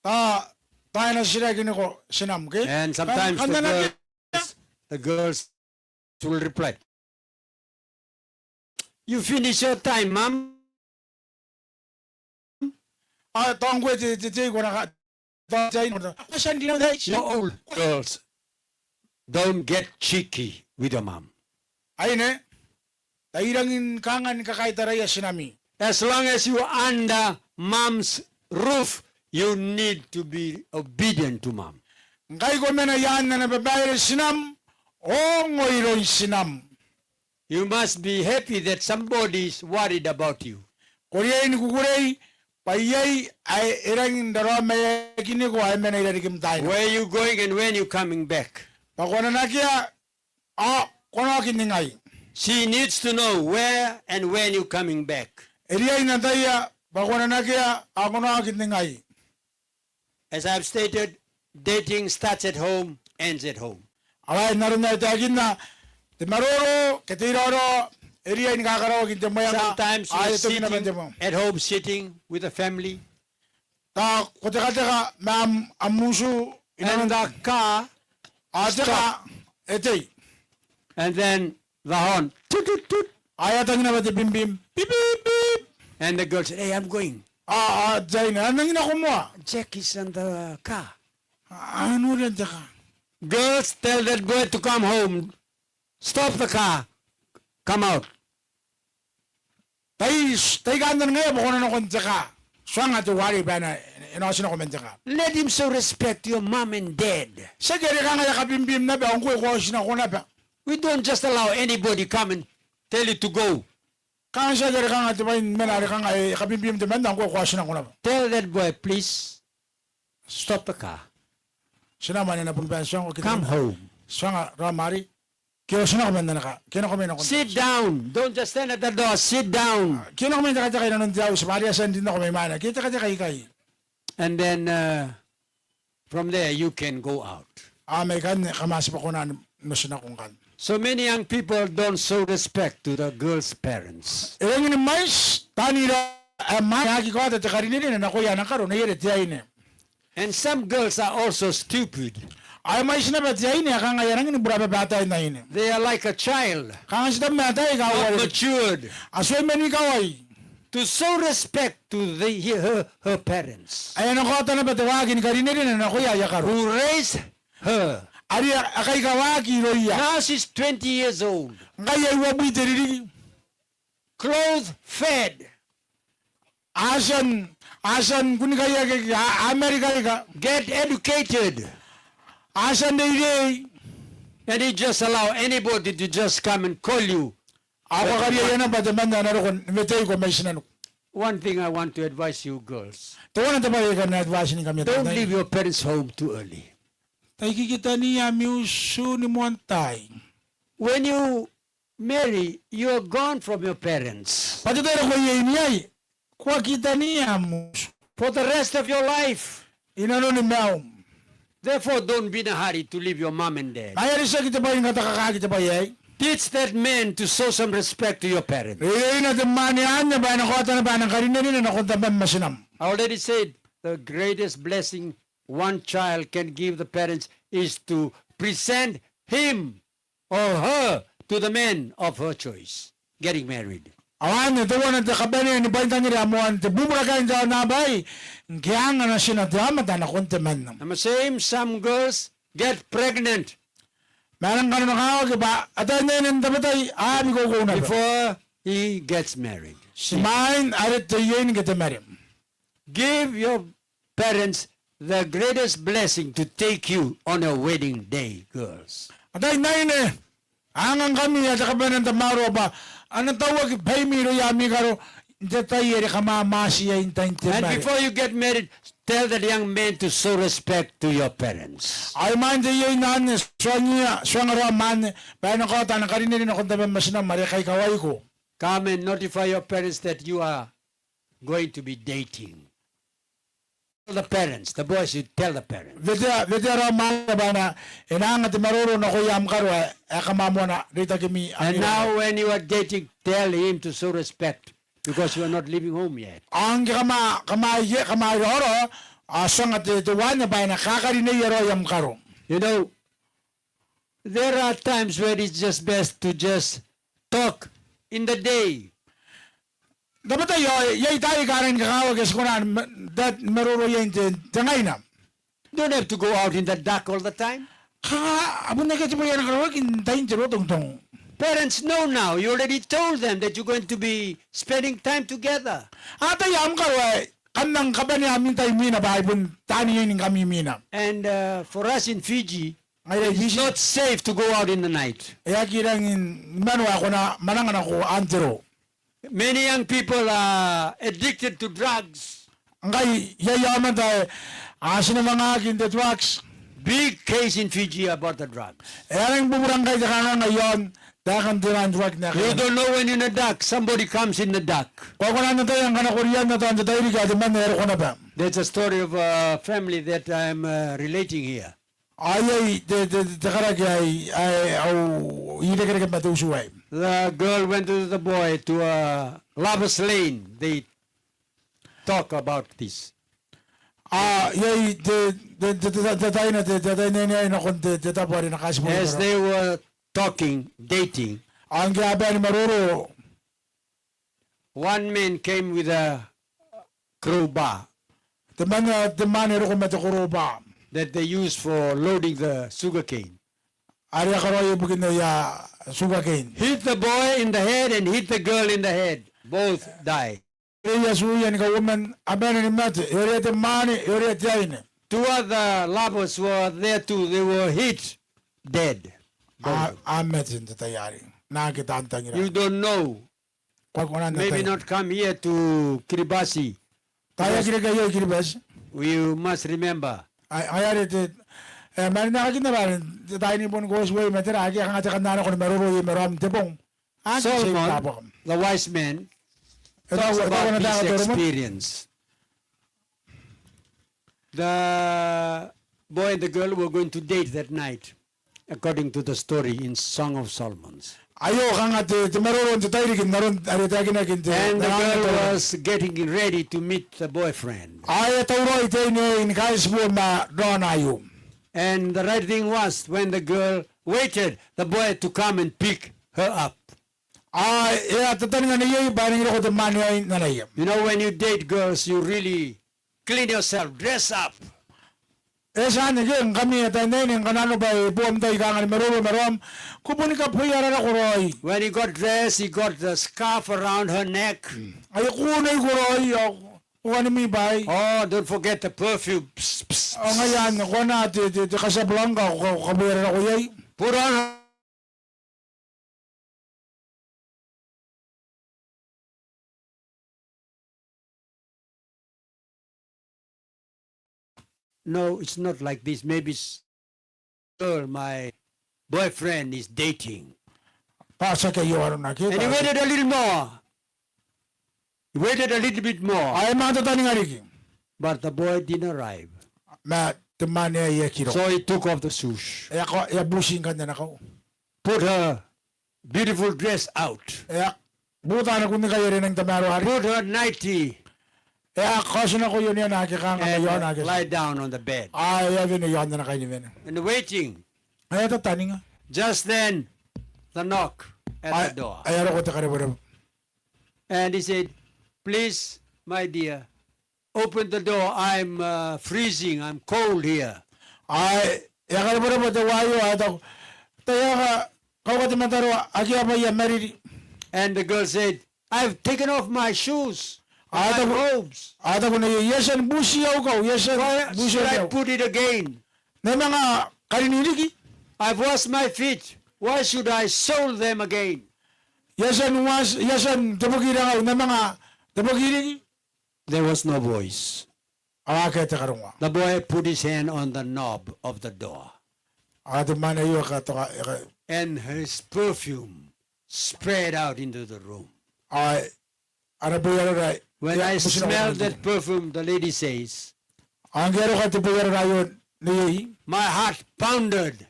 Ta, tao e na titiraki nako tinam, ke? And sometimes the girls, the girls will reply, "You finish your time, Mum." A, tao ngkoe te, te, te, ko na ka, tao te aine, ko na ka, "Asan di na dai." You old girls, don't get cheeky with your mum. Aine, tai rangi ni kanga ni kakaitaraia tinami. As long as you under Mum's roof, you need to be obedient to Mum. Ngkai ko mena i aan ana babaire tinam, ongo iroun tinam. You must be happy that somebody is worried about you. Ko riai ni kukurei bwa iai ae e rangi n raraomaeakiniko ae mena i rarikim n taai nako. Where you going and when you coming back? Bwa ko na nakea ao ko na oki n ningai. She needs to know where and when you coming back. E riai n ataia bwa ko na nakea ao ko na oki n ningai. As I have stated, dating starts at home, ends at home. Ao ae n aron ae I taekinna, te maroro ke te iraorao e riai ni kakaraoaki n te mweaanga, sometimes ao e toki naba n te mweaanga. You're sitting at home, sitting with the family. Tao ko tekateka ma am, am utu inanon, and the car, ao te kaa e tei. And then the horn, toot, toot, toot. Ao e a tang naba te bimbim, bip, bip, bip. And the girl said, "Hey, I'm going." Ao, ao te aine, "Ao N nangi nako moa." Jack is in the car. A, a noria n te kaa. Girls, tell that boy to come home. Stop the car. Come out. Tai, tai kantaningaia bwa ko na nako n te kaa. Tuanga teuarei bwa e na, e na otinako man te kaa. Let him show respect to your mum and dad. Tiaki are kanga e a kabimbim naba, ao ngkoe ko a otinako naba. We don't just allow anybody come and tell you to go. Kanga tiaki are kanga te bwai ni mena are kanga e kabimbim temanna, ao ngkoe ko a otinako naba. Tell that boy, please stop the car. Tinam, ane e na bon bae n tuangko, ke te, come home. Tuanga raom arei. Ke otinako man ana kaa, ke nako mai nakon. Sit down. Don't just stand at the door. Sit down. Ke nako mai tekateka inanon te auti, bwa are e a tia n rin nako mai mwaina. Ke tekateka ikai. And then, uh, from there you can go out. Ao maikanne kam a tibwa kona n otinako ngkanne. So many young people don't show respect to the girl's parents. E rangi ni mwaiti taani raoi ae mwaane ae aki kaota te karinerine nakoia ana karo, neiere te aine. And some girls are also stupid. Ao e mwaiti naba te aine ae kanga e a rangi ni burababa ataei n aine. They are like a child. Kanga ti tabeman ataei aika uarereke. Not matured. A tuai man ikawai. To show respect to the, her, her parents. Ae a na kaota naba te waaki ni karinerine nakoia aia karo. Who raised her. Are a, a kaikawaaki irouia. Now she's twenty years old. Ngkai e uabwi te ririki. Clothed, fed. A tia n, a tia n kunikaiaki, a, a marikaika. Get educated. A tia n reirei. And you just allow anybody to just come and call you. Ao ko a kariaia naba temanna ae na roko n weteiko mai tinaniku. One thing I want to advise you girls. Teuana te bwai ae I kan advice-nia ngkami ataei. Don't leave your parents' home too early. Tai kikitaniia ami utu ni moan tai. When you marry, you are gone from your parents. Bwa te tai are ko iein iai, ko a kitaniia am utu. For the rest of your life. Inanoni maium. Therefore, don't be in a hurry to leave your mum and dad. Ngaia are tiaki te bwai ni katakakaaki te bwai aei. Teach that man to show some respect to your parents. Rereina te mwaane anne bwa e na kaota naba ana karinerine nakon tamam ma tinam. I already said the greatest blessing one child can give the parents is to present him or her to the man of her choice, getting married. Ao anne teuana te kabanea ni bwaintangira moan te bubura kain te aonnaba aei, ngke a anga natina te aomata nakon temanna. And the same, some girls get pregnant. Ma e nang kananokawaki bwa ataeinaine n tabetai a abi koukou naba. Before he gets married. Imwain are te iein ke te mare. Give your parents the greatest blessing to take you on your wedding day, girls. Ataeinaine, anga ngkami ae te kabanea n tamaroa bwa a na tauaki baimi irouia ami karo n te tai are kam a mwaati iai n tain te mare. And before you get married, tell that young man to show respect to your parents. Ao imwain te iein anne, tuangiia, tuanga raom anne bwa e na kaota ana karinerine nakon tamam ma tinam are kaikawaiko. Come and notify your parents that you are going to be dating. Tell the parents, the boys should tell the parents. Wetea, wetea raom anne bwa e na, e na anga te maroro nakoia am karo ae, ae kam a moana reitakimi ami. And now when you are dating, tell him to show respect because you are not leaving home yet. Ao ngke kam a, kam a, kam a iraorao, ao ti ongo te, te wine bwa e na kakarineia raoi am karo. You know, there are times where it's just best to just talk in the day. N tabetai ao iai taai aika a rangi ni kakawaki ae ti kona n ma-, n ta-, maroro iai n te, te ngaina. You don't have to go out in the dark all the time. Kanga a bon akea te bwai ae na karaoaki n tain te rotongitong. Parents know now. You already told them that you're going to be spending time together. A ataia am karo ae kam nang kabanea ami tai imwina bwa ai bon taani iai ngkami imwina. And, uh, for us in Fiji, it is not safe to go out in the night. E aki rangi ni mano ae ko na mwananga nako n te roo. Many young people are addicted to drugs. Ngkai iai aomata ae a tia ni mwanangaki n te drugs. Big case in Fiji about the drugs. E a rangi ni bubura ngkai te kanganga iaon taekan te drugs. You don't know when in the dark, somebody comes in the dark. Ko aki kona n ataia ngkana ko rianna tao n te tairiki ao temanna e a roko naba. That's a story of a family that I'm, uh, relating here. Ao iai te, te, te karaki ae, ae au irekereke ma te utu aei. The girl went with the boy to a lover's lane. They talk about this. Ao iai te, te, te, te, te taina, te, te taina aei nakon te, te tabo are e na kaitibo. As they were talking, dating, ao ngke a bae ni maroro, one man came with a crowbar. Temanna, te mwaane e roko ma te crowbar that they use for loading the sugarcane. Are a karaoia ibukin aia sugarcane. Hit the boy in the head and hit the girl in the head. Both die. E a tuia ni kauoman, a bane ni mate, e orea te mwaane, e orea te aine. Two other lovers were there too. They were hit dead. A, a mate n te tai arei. Naake taan tangira. You don't know. Ko aki kona n ataia. Maybe not come here to Kiribati. Taai aki reke iai Kiribati. You must remember. Ai, ai are te, e, ma are n na aki naba are te taai ni bon ko oti uei ma tera ake a kanga te kan nako ni maroro iai ma raom n te bong. Solomon, the wise man, talks about this experience. The boy and the girl were going to date that night, according to the story in Song of Solomon's. Aio kanga te, te maroro n te tairiki n aron are e taekinaki n te. And the girl was getting ready to meet the boyfriend. Ao e a tauraoi te aine ni kaitibo ma raona aio. And the right thing was, when the girl waited the boy to come and pick her up. Ao e a tataninga neiei bwa e nangi roko te mwaane aei n anaia. You know, when you date girls, you really clean yourself, dress up. E tia n eke ngkami ataeinaine ngkana anne bwa e bo am tai kanga ni maroro ma raom, ko boni kaboia rarako raoi. When he got dressed, he got the scarf around her neck. Ao e kuneiko raoi ao ko kani mwi bwaai. Oh, don't forget the perfume. Psst, psst, psst. Ao ngaia anne, ko na te, te, te katiabulangka, ko, ko kaboia rarako iai. Put on No, it's not like this. Maybe s-, girl my boyfriend is dating. Bwa tiaki aio arona ke. And he waited a little more. He waited a little bit more. Ao e manga tataninga riki. But the boy didn't arrive. Ma te mwaane aei e aki roko. So he took off the shoes. E a ko-, e a buti ngkanne ana kau. Put her beautiful dress out. E a buta ana kunnikai are e nang tamaroa arei. Put her nightie. E a kaoti nako ioneana ake kanga mai aona ake. And lie down on the bed. Ao e a wene i aon ana kainiwene. And waiting. Ao e a tataninga. Just then, the knock at the door. Ao e a roko te karebwerebwe. And he said, "Please, my dear, open the door. I'm, uh, freezing. I'm cold here." Ao e a karebwerebwe teuaio ao e taku, "Taiaka, kauka te mataroa, akea bwaai ae mariri." And the girl said, "I've taken off my shoes, my robes. Ao e taku, ao e taku neiei, "I a tia ni buti au kau, I a tia ni buti au kau. Why should I put it again? N na manga karini riki? I've washed my feet. Why should I sole them again?" I a tia n wash, I a tia n tebweki rangau, N na manga tebweki riki? There was no voice. Ao akea te karongoa. The boy put his hand on the knob of the door. Ao te mwaane aio e katoka, e ka- And his perfume spread out into the room. Ao ana bwai arora. When I smelled that perfume, the lady says, Ao ngke e a roko te bwai arora aio neiei, my heart pounded.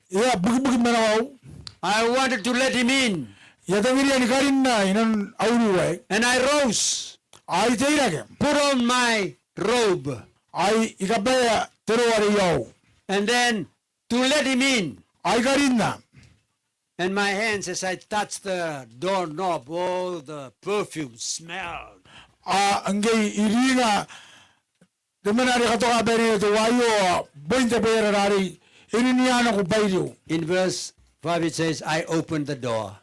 E a bukibuki manawau. I wanted to let him in. I a tangiria ni karinna i nanon au ruu aei. And I rose. Ao I teirake. Put on my robe. Ao I kabaea te roo are i aou. And then to let him in. Ao I karinna. And my hands, as I touched the doorknob, all the perfume smelled. Ao ngke I ringa te mwane are e katoka baireia te uaa aio, ao boin te bwai are e rin, e rin nako bwaai irou. In verse five it says, "I opened the door."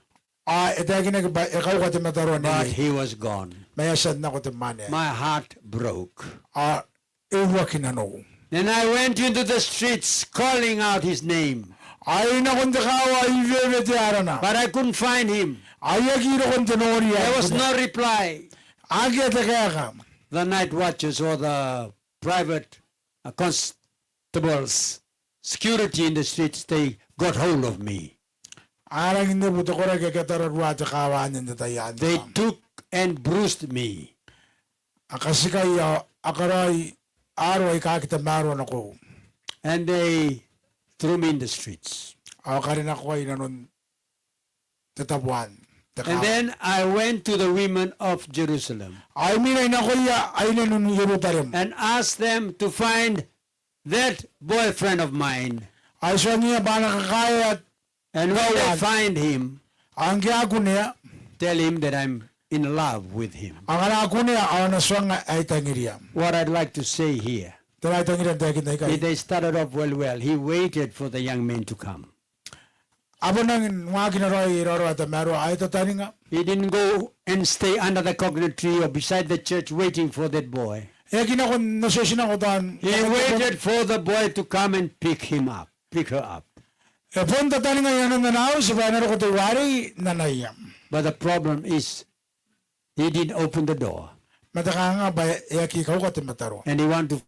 Ao e taekinaki bwa e kauka te mataroa neiei. But he was gone. Ma e a tia n nako te mwane. My heart broke. Ao e uruaki nanou. Then I went into the streets calling out his name. Ao I nako n te kaawa, I wewete arana. But I couldn't find him. Ao I aki roko n te noriia. There was no reply. Akea te kaeka. The night watches or the private, uh, constables, security in the streets, they got hold of me. A rangi n nebu te koraki ake a tararua te kaawa anne n te tai anne. They took and bruised me. A katikai ao a karaoi aaro aika aki tamaroa nakoiu. And they threw me in the streets. Ao a karenakoai i nanon te tabo anne, te kaawa. And then I went to the women of Jerusalem. Ao I mena nakoia aine n Ierutarem. And asked them to find that boyfriend of mine. Ao I tuangiia bwa a na kakaea. And when they find him, ao ngke a kunea, tell him that I'm in love with him. Ao ngkana a kunea ao a na tuanga ae I tangiria. What I'd like to say here, tera ae I tangiria n taekinna ikai? They started off well, well. He waited for the young man to come. A bon rangi n waakina raoi raoraou ae tamaroa, ao e tataninga. He didn't go and stay under the coconut tree or beside the church waiting for that boy. E aki nako n otioti nako tao n. He waited for the boy to come and pick him up, pick her up. E bon tataninga i nanon ana auti bwa e na roko teuarei n anaia. But the problem is, he didn't open the door. Ma te kanganga bwa e aki kauka te mataroa. And he want to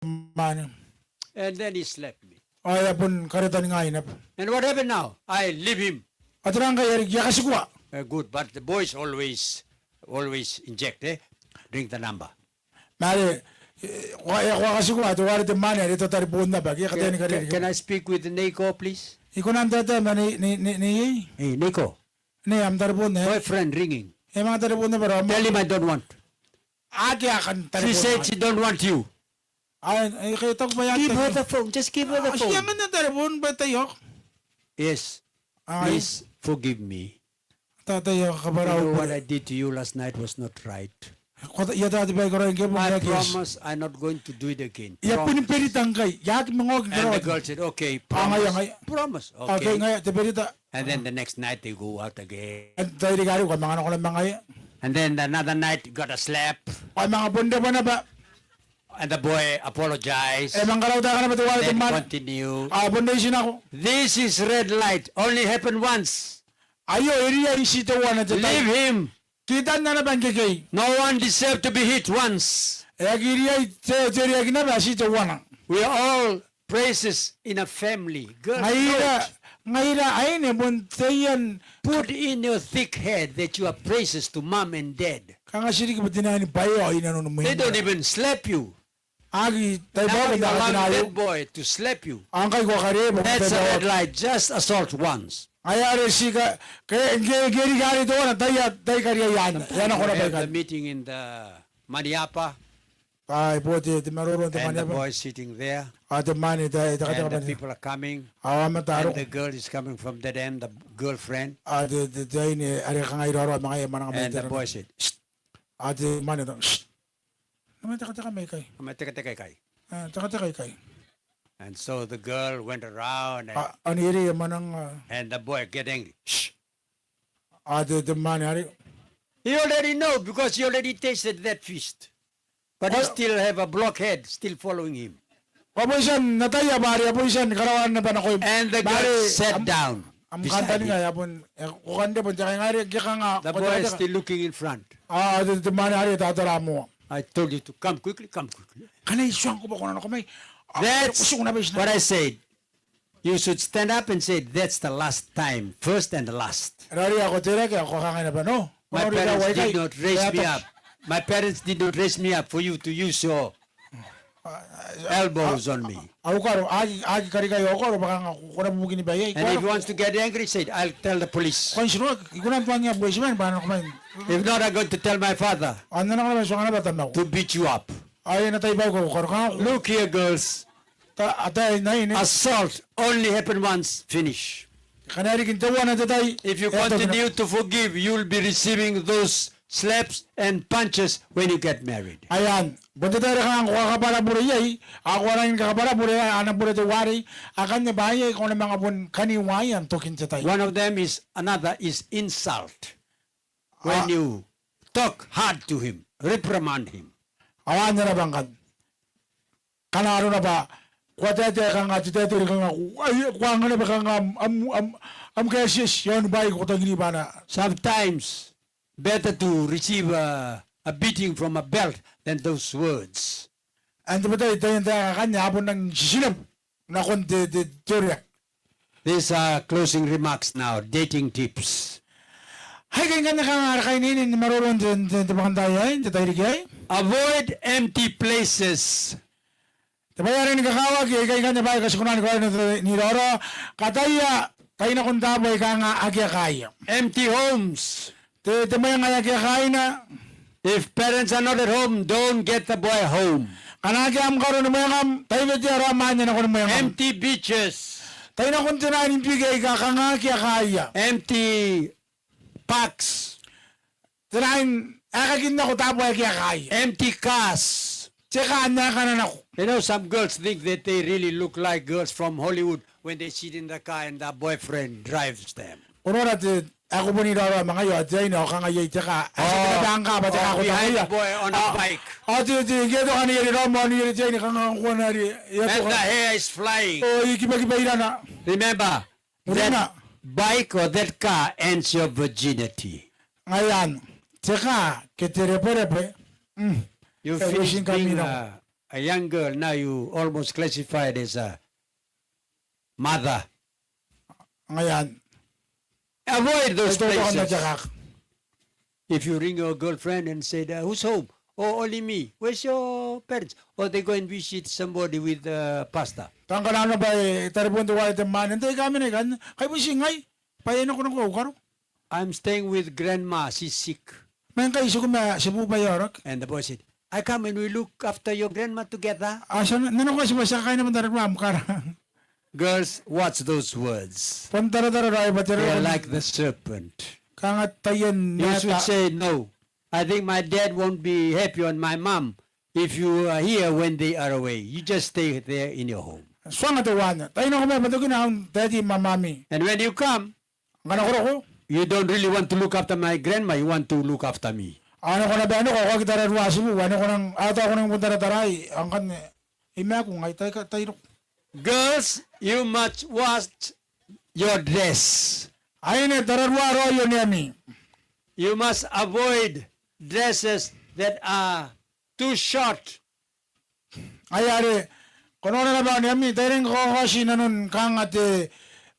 mwaane. And then he slapped me. Ao e a bon kareta ningai naba. And what happened now? I leave him. Ao tera ngkai are e a katikua? Uh, good, but the boys always, always inject, eh? Ring the number. Ma are, e, ko a, e, ko a katikua, teuare te mwaane are e tataribon naba, ke e kataia ni karereke. Can, can I speak with Neiko, please? I kona n taetae ma Nei, Nei, Nei, Nei, eh? Hey, Neiko. Nei, am taribon, eh? Boyfriend ringing. E manga taribon naba raom. Tell him I don't want. Akea ae kan taribon. She said she don't want you. Ai, ai, ke taku bwa e aki. Give her the phone. Just give her the phone. Ti angan te taribon bwa e taiaoka. Yes. Ai. Please forgive me. Tao, tao, ia kabwara au bure. You know what I did to you last night was not right. Ko ataia, tao, te bwai ae I karaoia ngkoe bwa e aki. I promise I'm not going to do it again. Promise. I a bon berita ngkai. I aki manga oki n karaoa. And the girl said, "Okay, promise." Ao ngaia, ngaia. Promise. Okay. Okay, ngaia te berita. And then the next night they go out again. Ao n te tairiki arei ko a manga nako naba ma ngaia. And then another night got a slap. Ko a manga bon rebwa naba. And the boy apologized. E manga karaua taekana bwa teuare te mwaane. Then continue. Ao bon reitinako. This is red light. Only happened once. Aio e riai n ti teuana te tai. Leave him. Kitanna naba ngkekei. No one deserve to be hit once. E aki riai te, te riai naba ti teuana. We are all praises in a family. Girls, ngaira, note. Ngaira aine bon taian. Put in your thick head that you are praises to mom and dad. Kanga ti riki bwa ti na ni bwaeao inanon mwina. They don't even slap you. Aki tai bwa ko na kati na aio. Now you allow that boy to slap you. Ao ngkai ko a karebwa. That's a red light. Just assault once. Ngaia are ti ka, ke, ke, ke riki are teuana, tai a, tai kariaia anne. Sometimes we have the meeting in the Maniapa. Ai, bon te, te maroro n te Maniapa. And the boy sitting there. Ao te mwaane te, te, te, and the people are coming. Ao aomata a roko. And the girl is coming from that end, the girlfriend. Ao te, te, te aine are kanga e raoiroi ma ngaia e mwananga mai te. And the boy said, "Shh." Ao te mwaane e taku, "Shh. Kam na tekateka mai ikai." Kam na tekateka ikai. Ah, tekateka ikai. And so the girl went around and, ah, ao neierei e mwananga. And the boy get angry. Shh. Ao te, te mwaane arei. He already know because he already tasted that feast. But he still have a blockhead still following him. Ao bon tia n ataia bwa are e a bon tia ni karaoa naba nakoim. And the girl sat down beside him. Am kantaninga e a bon, e, ko kan rebwa n te kainga are ke kanga. The boy is still looking in front. Ao te, te mwaane arei e tatara moa. I told you to come quickly, come quickly. Ngkana I tuangko bwa ko na nako mai. That's what I said. You should stand up and say, "That's the last time, first and last." Raoiroi ae ko teirake ao ko kangai naba, "No." My parents did not raise me up. My parents did not raise me up for you to use your elbows on me. Au karo, aki, aki karikai au karo bwa kanga ko na bubukini baiai. And if he wants to get angry, say, "I'll tell the police." Ko a tia n noria, I kona n tuangia bureitiman bwa N na nako mai. If not, I'm going to tell my father. Ao N na nako naba n tuanga naba tamau. To beat you up. Ao e na tai bwa ko karo kanga. Look here, girls. Ataei n aine. Assault only happen once, finish. Ngkana e riki n teuana te tai. If you continue to forgive, you'll be receiving those slaps and punches when you get married. Aia, bon te tai are kanga ko kakabwara bure iai, ao ko a rangi ni kakabwara bure ana bure teuarei, akanne bwa iai ko na manga bon kaniwaia n tokin te tai. One of them is, another is insult. When you talk hard to him, reprimand him. Ao anne naba ngkanne. Ngkana arona bwa ko a taetae kanga te taetae are kanga ko, ai, ko anga naba kanga am, am, am, am kaetieti iaon bwaai aika ko tangiria bwa a na. Sometimes better to receive a, a beating from a belt than those words. Ao n tabetai taian taeka akanne a bon rangi n titirebu nakon te, te, te oreaki. These are closing remarks now, dating tips. Aikai ngkanne kanga ara kainene ni maroro n te, te, te bwakantaai aei, n te tairiki aei. Avoid empty places. Te bwai ae rangi ni kakawaki, aikai ngkanne bwaai aika ti kona ni karaoia n te, n iraorao, kataia tai nakon taabo aika kanga akea kaaia. Empty homes. Te, te mwenga ae akea kaaina. If parents are not at home, don't get the boy home. Ngkana akea am karo ni mwengam, tai wetea raom anne nakon mwengam. Empty beaches. Tai nakon tenaan biki aika kanga akea kaaia. Empty parks. Tenaan aekakin nako taabo ae akea kaaia. Empty cars. Te kaa n aekana nako. You know, some girls think that they really look like girls from Hollywood when they sit in the car and their boyfriend drives them. Ko nora te, ae ko bon iraorao ma ngaia ao te aine ao kanga iai te kaa. Ao ti te naba ngkai bwa te kaa ko tangiria. Or behind the boy on a bike. Ao te, te, ngke e toka neierei raom ao neierei te aine kanga ngkoa are e a toka. And the hair is flying. Ao e kibakiba irana. Remember, that bike or that car ends your virginity. Ngaia anne. Te kaa ke te rebwerebwe. Mm. You finish being a, a young girl, now you almost classified as a mother. Ngaia anne. Avoid those places. If you ring your girlfriend and said, uh, "Who's home?" "Oh, only me." "Where's your parents?" "Oh, they go and visit somebody with the pastor." Tao ngkana naba e tarebon teuare te mwaane, "N tai ae kam mena ikanne?" "Kai bon ti ngai, bwa I a nakonako au karo." "I'm staying with grandma, she's sick." "Ma ngkai tiku ma tibu bwa e aoraki." And the boy said, "I come and we look after your grandma together." "A tia, N na nako, ti a tia kaaina bwa N na tararua am kara." Girls, watch those words. Bon taratara raoi bwa te... They are like the serpent. Kanga taian naeta. You should say, "No, I think my dad won't be happy on my mom if you are here when they are away. You just stay there in your home." Tuanga teuanne. Tai nako mai bwa tokina aun daddy ma mami. And when you come, ngkana ko roko, you don't really want to look after my grandma, you want to look after me. Ao ngkana ko a nako, ko aki tararua tibu, ao ngkana, ao tao ko nang bon taratarai, ao ngkanne, I maaku ngai, tai ka, tai roko. Girls, you must watch your dress. Aine, tararua raoi oneami. You must avoid dresses that are too short. Ngaia are, ko nora naba oneami, tai rangi ni kaokaoti nanon kanga te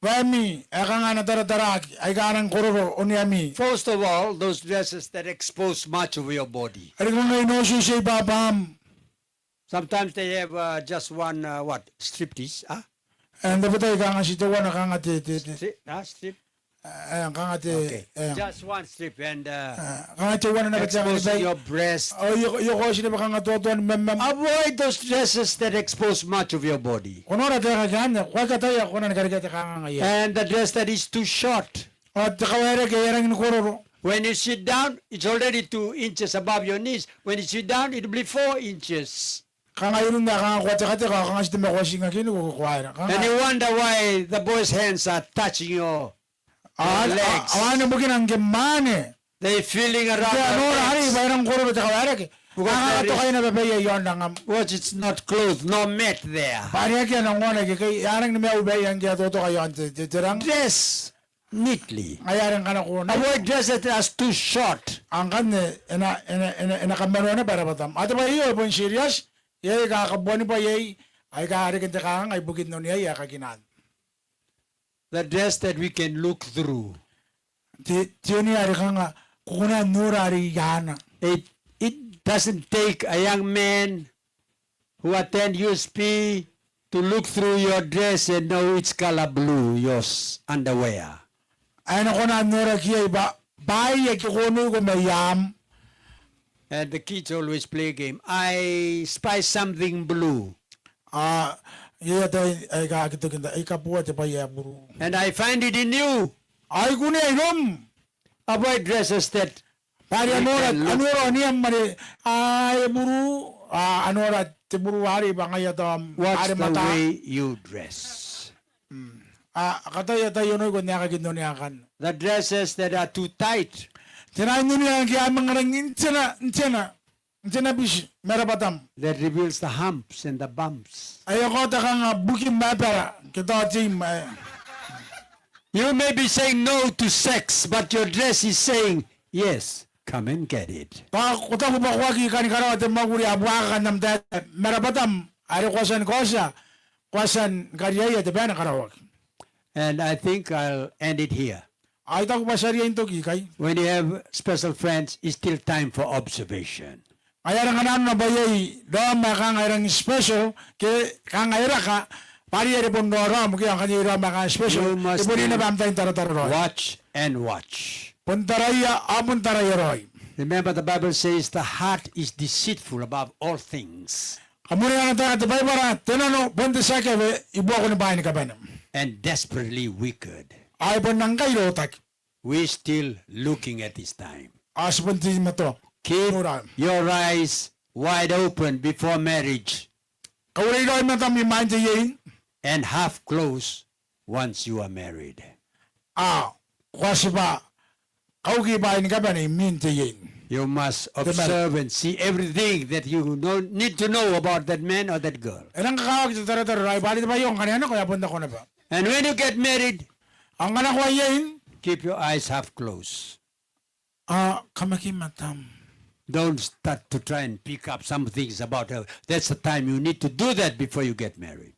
baemi ae kanga a na tarataraaki, aika a rangi ni kororo oneami. First of all, those dresses that expose much of your body. Are kanga e na otioti ababam. Sometimes they have, uh, just one, uh, what? Striptease, ah? And the bottom kanga ti teuana kanga te, te, te. Stri-, ah, strip? Eh, kanga te, okay. Eh. Just one strip and, uh, eh, kanga teuana naba te anga ni bai. Exposing your breast. Oh, io, io, ko oti naba kanga toatoan memem. Avoid those dresses that expose much of your body. Ko nora te anga akanne, ko aki ataia ko na ni karekea te kanganga iai. And the dress that is too short. Ao te kawaerake ae rangi ni kororo. When you sit down, it's already two inches above your knees. When you sit down, it will be four inches. Kanga irun ae kanga ko a tekateka, kanga ti te ma ko a tingaki ni ko, ko aera. Kanga. And you wonder why the boys' hands are touching your, your legs. Ao anne bukina ngke mwaane. They feeling around their legs. Ngke a nora arei bwa e rangi ni kororo te kawaerake. Because there is, kanga a tokaina babaia i aon rangam. Because it's not clothed, no mat there. Bwa are akea nangona ikekei, e a rangi ni maiu baia ngke a totoka i aon te, te, te rang. Dress neatly. Ngaia are ngkana ko na. Avoid dresses that are too short. Ao ngkanne e na, e na, e na, e na kamanoa naba rabwatam. Ao te bwai aio e bon serious, iai aika kabuanibwai iai, aika a reke n te kanganga ibukin oneai aika kinaan. The dress that we can look through. Te, te oneai are kanga ko kona n nora are i aana. It, it doesn't take a young man who attend U S P to look through your dress and know it's color blue, your s-, underwear. Ae e na kona n noraki iai bwa, bwaai aika ko oneiko mai aam. And the kids always play a game. I spy something blue. Ao iai ataei aika aki toki n ta-, aika bua te bwai ae buru. And I find it in you. Ao I kunea iroum. Avoid dresses that Bwa are a nora, a nora oneam are, a, e buru, a, a nora te buru arei bwa ngaia tao, are mata. Watch the way you dress. Mm. A, a kataia tai onoiko n aekakin onea akanne. The dresses that are too tight. Te nai n onea ngke a manga rangi n tena, n tena, n tena biti ma rabwatam. That reveals the humps and the bumps. Ae e kaota kanga bukim ma abara, ke tao teim, ae. You may be saying no to sex, but your dress is saying, "Yes, come and get it." Bwa ko taku bwa ko aki kani karaoa te mwakuri ae buakaka n am taetae ma rabwatam, are ko a tia ni kaotia, ko a tia ni kariaia te bwai ae na karaoaki. And I think I'll end it here. Ao I taku bwa ti a riai n toki ikai. When you have special friends, it's still time for observation. Ngaia are ngkana nanona bwa iai raom ae kanga e rangi special, ke kanga e raka, bwa are bon raoraom, ke ngkana iai raom ae kanga special, e bon iai naba am tai n taratara raoi. You must watch and watch. Bon taraia, ao bon taraia raoi. Remember, the Bible says the heart is deceitful above all things. Kam mwaninga n taeka te Baibara, te nano bon te tia kewe i buakoni bwaai ni kabane. And desperately wicked. Ao e bon nang kai rotaki. We still looking at this time. Ao ti bon teimatoa. Keep your eyes wide open before marriage. Kaureirao matam imwain te iein. And half closed once you are married. Ao ko a tibwa kauki bwaai ni kabane imwin te iein. You must observe and see everything that you know, need to know about that man or that girl. E nang kakawaki te taratara raoi bwa are te bwai aio ngkana e a nako e a bon nako naba. And when you get married, ao ngkana ko a iein, keep your eyes half closed. Ao kamaki matam. Don't start to try and pick up some things about her. That's the time you need to do that before you get married.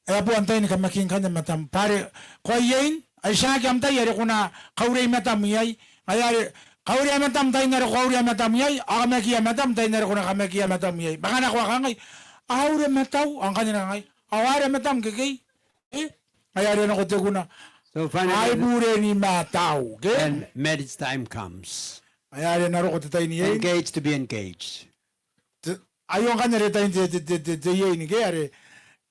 E a bon tai ni kamaki ngkanne matam. Bwa are ko a iein, ai tiaki am tai are ko na kaurea matam iai. Ngaia are kaurea matam n tain are ko kaurea matam iai, ao kamakia matam n tain are ko na kamakia matam iai. Ma ngkana ko a kangai, a ure matau, ao ngkanne e na kangai, ao a ure matam ngkekei. E? Ngaia are e nako te kuna. So finally, ai bure ni matau, ke? When marriage time comes, ngaia are e na roko te tai n iein. Engage to be engaged. Te, aio ngkanne are tain te, te, te, te, te iein, ke, are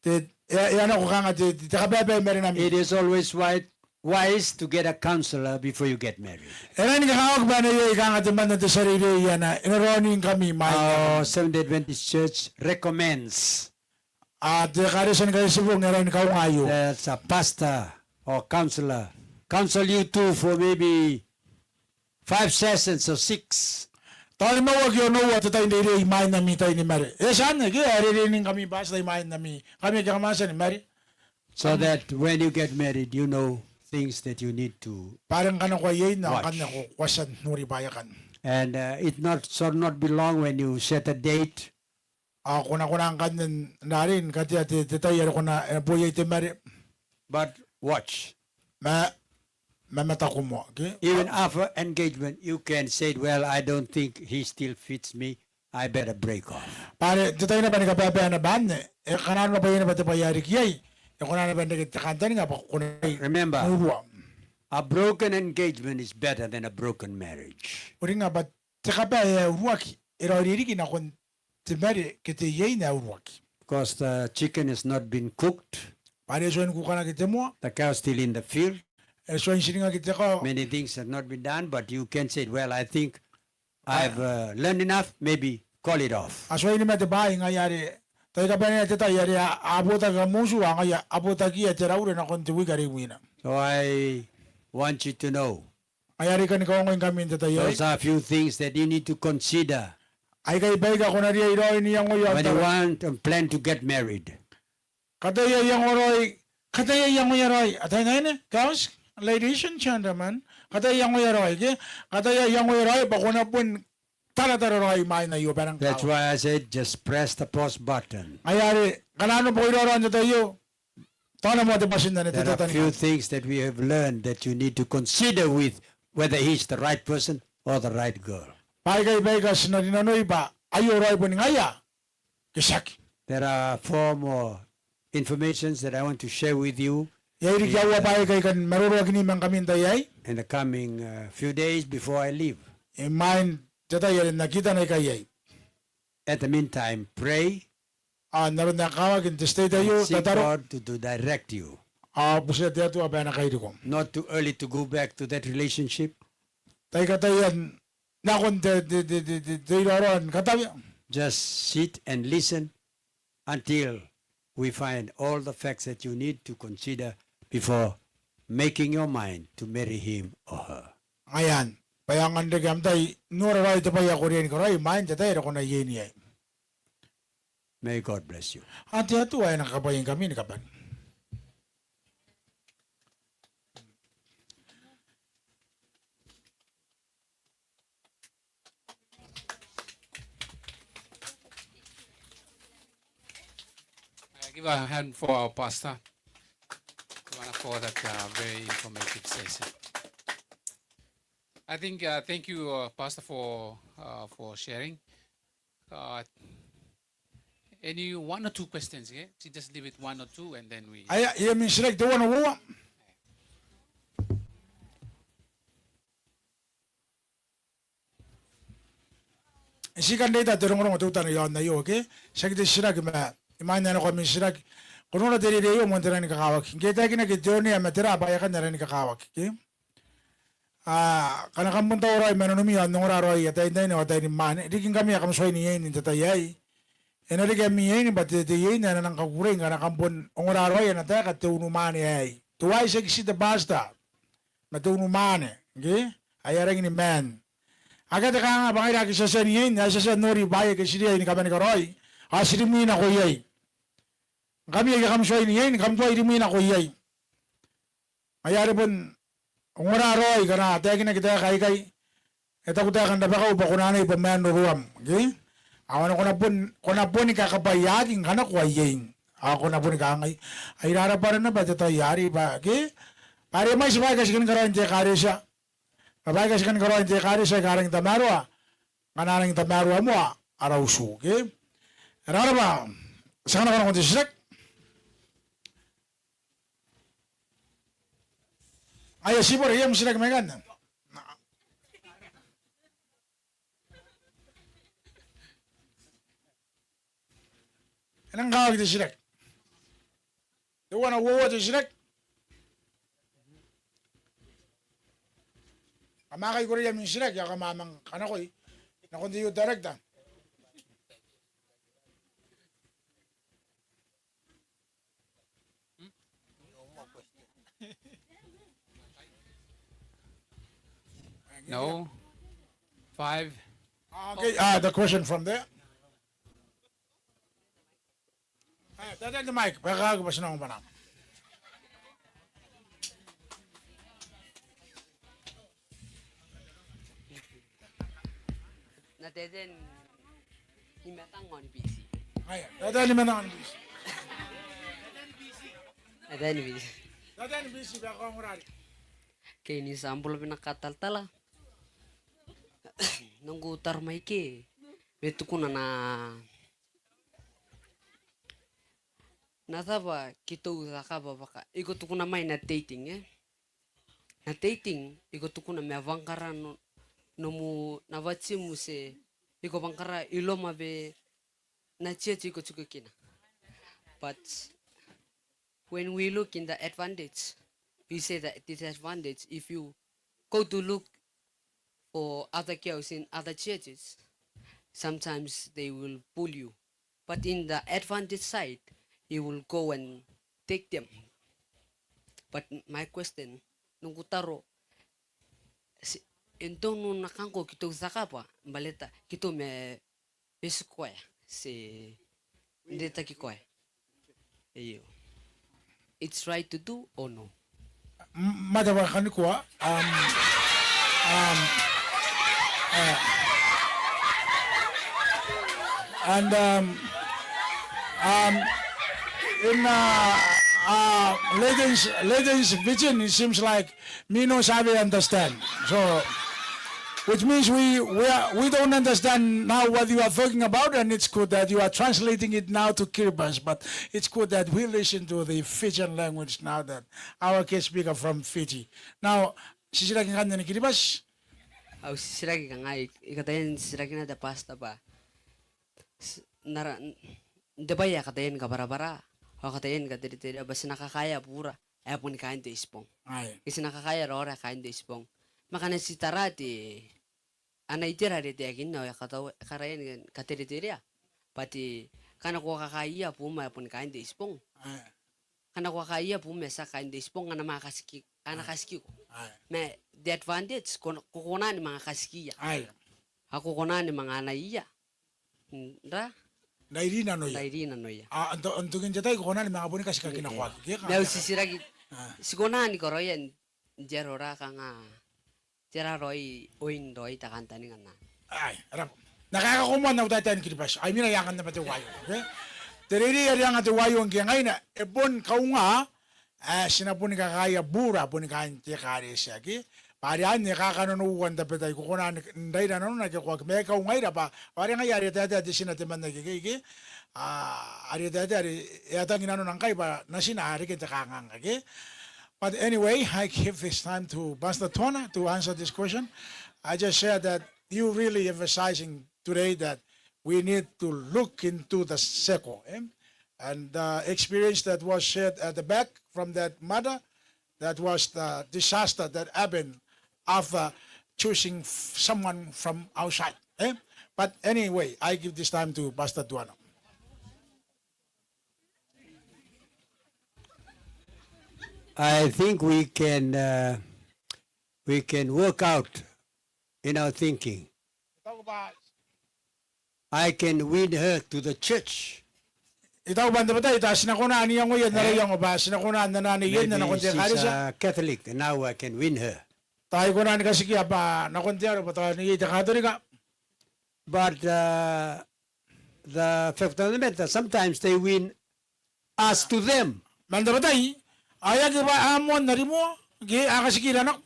te, e, e a nako kanga te, te, te kabaebae i marenami. It is always wi-, wise to get a counselor before you get married. E rangi ni kakawaki bwa e na iai kanga temanna te tia reirei ae e na raoningkami imwain. Our Seventh-day Adventist Church recommends A, te ekaretia ni Kaitibong e rangi ni kaunga aio. There's a pastor or counselor counsel you two for maybe five sessions or six. Tao nimaua ke onoua te tai n reirei imwain ami tai ni mare. E tia anne ke, e a reireiningkami pastor imwain ami, ngkami ake kam a tia ni mare. So that when you get married, you know things that you need to watch. Bwa are ngkana ko a iein ao ngkanne ko, ko a tia n nori bwaai akanne. And, uh, it not, shall not be long when you set a date. Ao ko na, ko na ngkanne n rarei ni katea te, te tai are ko na, e, bo iai te mare. But watch. Ma, ma mataku moa, ke? Even after engagement, you can say, "Well, I don't think he still fits me. I better break off." Bwa are te tai naba ni kabaebae naba anne, e kanga naba iai naba te bwai ae riki iai, e kona naba n reke te kantaninga bwa ko na, remember, n urua. A broken engagement is better than a broken marriage. Uringa bwa te kabae ae uruaki e raoiroi riki nakon te mare ke te iein ae uruaki. Because the chicken has not been cooked. Bwa are e tuai ni kukanaki te moa. The cow still in the field. E tuai n tiringaki te kao. Many things have not been done, but you can say, "Well, I think I've, uh, learned enough, maybe call it off." A tuai ni mate bwaai ngaia are tai kabanea te tai are a, a botaki kam utu, ao ngaia a botakia te raure nakon te wiki are imwina. So I want you to know, Ngaia are I kani kaongoingkami n te tai aei. Those are a few things that you need to consider. Aikai baika ko na riai raoi n iangoia when you want and plan to get married. Kataia iangoia raoi, kataia iangoia raoi. Ataei n aine, girls, ladies and gentlemen, kataia iangoia raoi, ke? Kataia iangoia raoi, bwa ko na bon taratara raoi imwain aio bwa e nang kawa. That's why I said just press the pause button. Ngaia are, ngkana ko iraorao n te tai aio, tao moa te bwatin anne, te tatani. There are a few things that we have learned that you need to consider with whether he's the right person or the right girl. Bwa aikai baika ti na rinanoi bwa aio raoi boni ngaia ke tiaki. There are four more informations that I want to share with you. Iai riki aua bwaai aika I kan maroroakinna ma ngkami n te tai aei. In the coming, uh, few days before I leave. Imwain te tai are N na kitana ikai iai. At the meantime, pray. Ao n aron ae kakawaki n te tai aio, tataro. And seek God to, to direct you. Ao butiia te Atua bwa e na kairiko. Not too early to go back to that relationship. Tai kataia n nakon te, te, te iraorao ni katauia. Just sit and listen until we find all the facts that you need to consider before making your mind to marry him or her. Ngaia anne, bwa e aonga n reke am tai n nora raoi te bwai ae ko riai ni karaoi imwain te tai are ko na iein iai. May God bless you. Ao te Atua e na kakabwaingkami ni kabane. Uh, give a hand for our pastor, for that, uh, very informative session. I think, uh, thank you, uh, Pastor, for, uh, for sharing. Uh, any one or two questions, yeah? So just leave it one or two and then we... Aia, iai ami titiraki teuana, uoua? Ti kan reita te rongorongo teutana i aon aio, ke? Tiaki te titiraki ma imwain ae nako ami titiraki, ko nora te reirei aio moan te rangi ni kakawaki. Ngke e taekinaki te onea ma tera bwaai akanne ae rangi ni kakawaki, ke? A, ngkana kam bon tauraoi ma nanomi ao n ongora raoi ataein aine ao ataein mwaane, riki ngkami ae kam tuai n iein n te tai aei. E na reke ami iein bwa te, te iein ae e na nang kakukurei ngkana kam bon ongora raoi ana taeka te unimwaane aei. Teuaei tiaki ti te pastor ma te unimwaane, ke? Ae a rangi ni maan. Akea te kanga bwa ngaira ake ti a tia n iein, ae ti a tia n nori bwaai ake ti riai ni kabanikaraoi, ao ti rimwi nako iai. Ngkami ake kam tuai n iein, kam tuai rimwi nako iai. Ngaia are bon ongora raoi ngkana a taekinaki taeka aikai. e taku taekan rabakau bwa ko na anai bwa man roruam, ke? Ao ngkana ko na bon, ko na boni kakabwaiaaki ngkana ko a ieing. Ao ko na boni kangai, ai rarabwa naba te tai arei bwa, ke? Bwa are mwaiti baika ti kani karaoi n te ekaretia. Bwa baika ti kani karaoi n te ekaretia aika rangi n tamaroa ngkana a rangi n tamaroa moa ara utu, ke? E rarabwa, ti a nako nakon te titiraki. Aia, tibora, iai am titiraki mai ikanne? E nang kakawaki te titiraki. Teuana, uoua te titiraki. Kam a kaikoraia am titiraki ao kam a manga kanakoi nakon te youth director. No. Five. Ah, okay, ah, the question from there. Ah, taetae n te mic, bwa e kakawaki bwa ti na ongo bwanaa. N na taetae ni matang ao ni Biti. Aia, taetae ni matang ao ni Biti. Taetae ni Biti. Taetae ni Biti, bwa e kaongora arei. Ke ni sample bwa N na katalatala. N nang kutaro mai ke, ma e tukuna n na, n na taba ke tau takaba bwa ka, iko tukuna mai n na dating, eh? N na dating, iko tukuna ma bwa ngkana no, nomu, n na batimu ti, iko bwa ngkana iroum bwa n na church iko tukikina. But when we look in the advantage, we say that disadvantage, if you go to look for other girls in other churches, sometimes they will pull you. But in the advantage side, he will go and take them. But my question, n nang kutaro, ti, e tonu n na kangko ke tau takaba, baleta ke tau ma, ma ti koaua, ti, n te taki koaua. Io. It's right to do or no? M-, mata bwa kanikua, um, um, uh, and, um, um, in, uh, uh, Leighton's, Leighton's vision, it seems like me no sabe understand. So, which means we, we are, we don't understand now what you are talking about, and it's good that you are translating it now to Kiribati, but it's good that we listen to the Fijian language now that our guest speaker from Fiji. Now, titiraki ngkanne ni Kiribati. Au titiraki kanga I, I kataia n titirakina te pastor bwa, ti, n ara, n, n te bwai ae kataia ni kabwarabwara, ao kataia ni katereterea bwa ti na kakaea bura ae boni kaain te Itibong. Ae. Ke ti na kakaea raora ae kaain te Itibong. Ma ngkana ti tara te, ana itera are e taekinna ao e kataua, e karaoia ni katereterea. Bwa te, ngkana ko kakaaia buum ae boni kaain te Itibong. Ae. Ngkana ko kakaaia buum ae tiaki kaain te Itibong, ngkana manga katiki, a na katikiko. Ae. Ma the advantage, ko, ko kona ni manga katikiia. Ae. Ao ko kona ni manga anaiia. N ra? N rairi nanoia. N rairi nanoia. A, n to-, n tokin te tai ko kona ni manga boni katikakinakoaki. Ke, ma au titiraki, ti kona ni karaoia n te aro ra kanga, tera raoi, oin raoi te kantaninga n na. Ae, e raba. N na kaeka ko moa n au taetae ni Kiribati. Ai mena i angan naba te waio. Ke? Te reirei are anga te waio ngke ngaina, e bon kaunga, ae, ti na boni kakaaia bura, boni kaain te ekaretia ke. Bwa are anne e kakanonoua n tabetai, ko kona n, n raira nanona ke ko aki, ma e kaungaira bwa, bwa are ngaia are e taetae te tina temanna ikekei ke. A, are e taetae are, e a tangi nanona ngkai bwa, natina a reke n te kanganga ke. But anyway, I give this time to Pastor Tuana to answer this question. I just share that you really emphasizing today that we need to look into the circle, eh? And the experience that was shared at the back from that mother, that was the disaster that happened after choosing f-, someone from outside, eh? But anyway, I give this time to Pastor Tuana. I think we can, uh, we can work out in our thinking. I can win her to the church. I taku bwa n tabetai ti na kona n iangoia n ara iango bwa ti na kona n anaa neienne nakon te ekaretia. Maybe she's a Catholic, and now I can win her. tao I kona ni katikia bwa nakon te aro bwa tao neiei te Katorika. But, uh, the fact of the matter, sometimes they win us to them. Man tabetai, ao e aki bwa a moan arimoa, ke a katikira nako.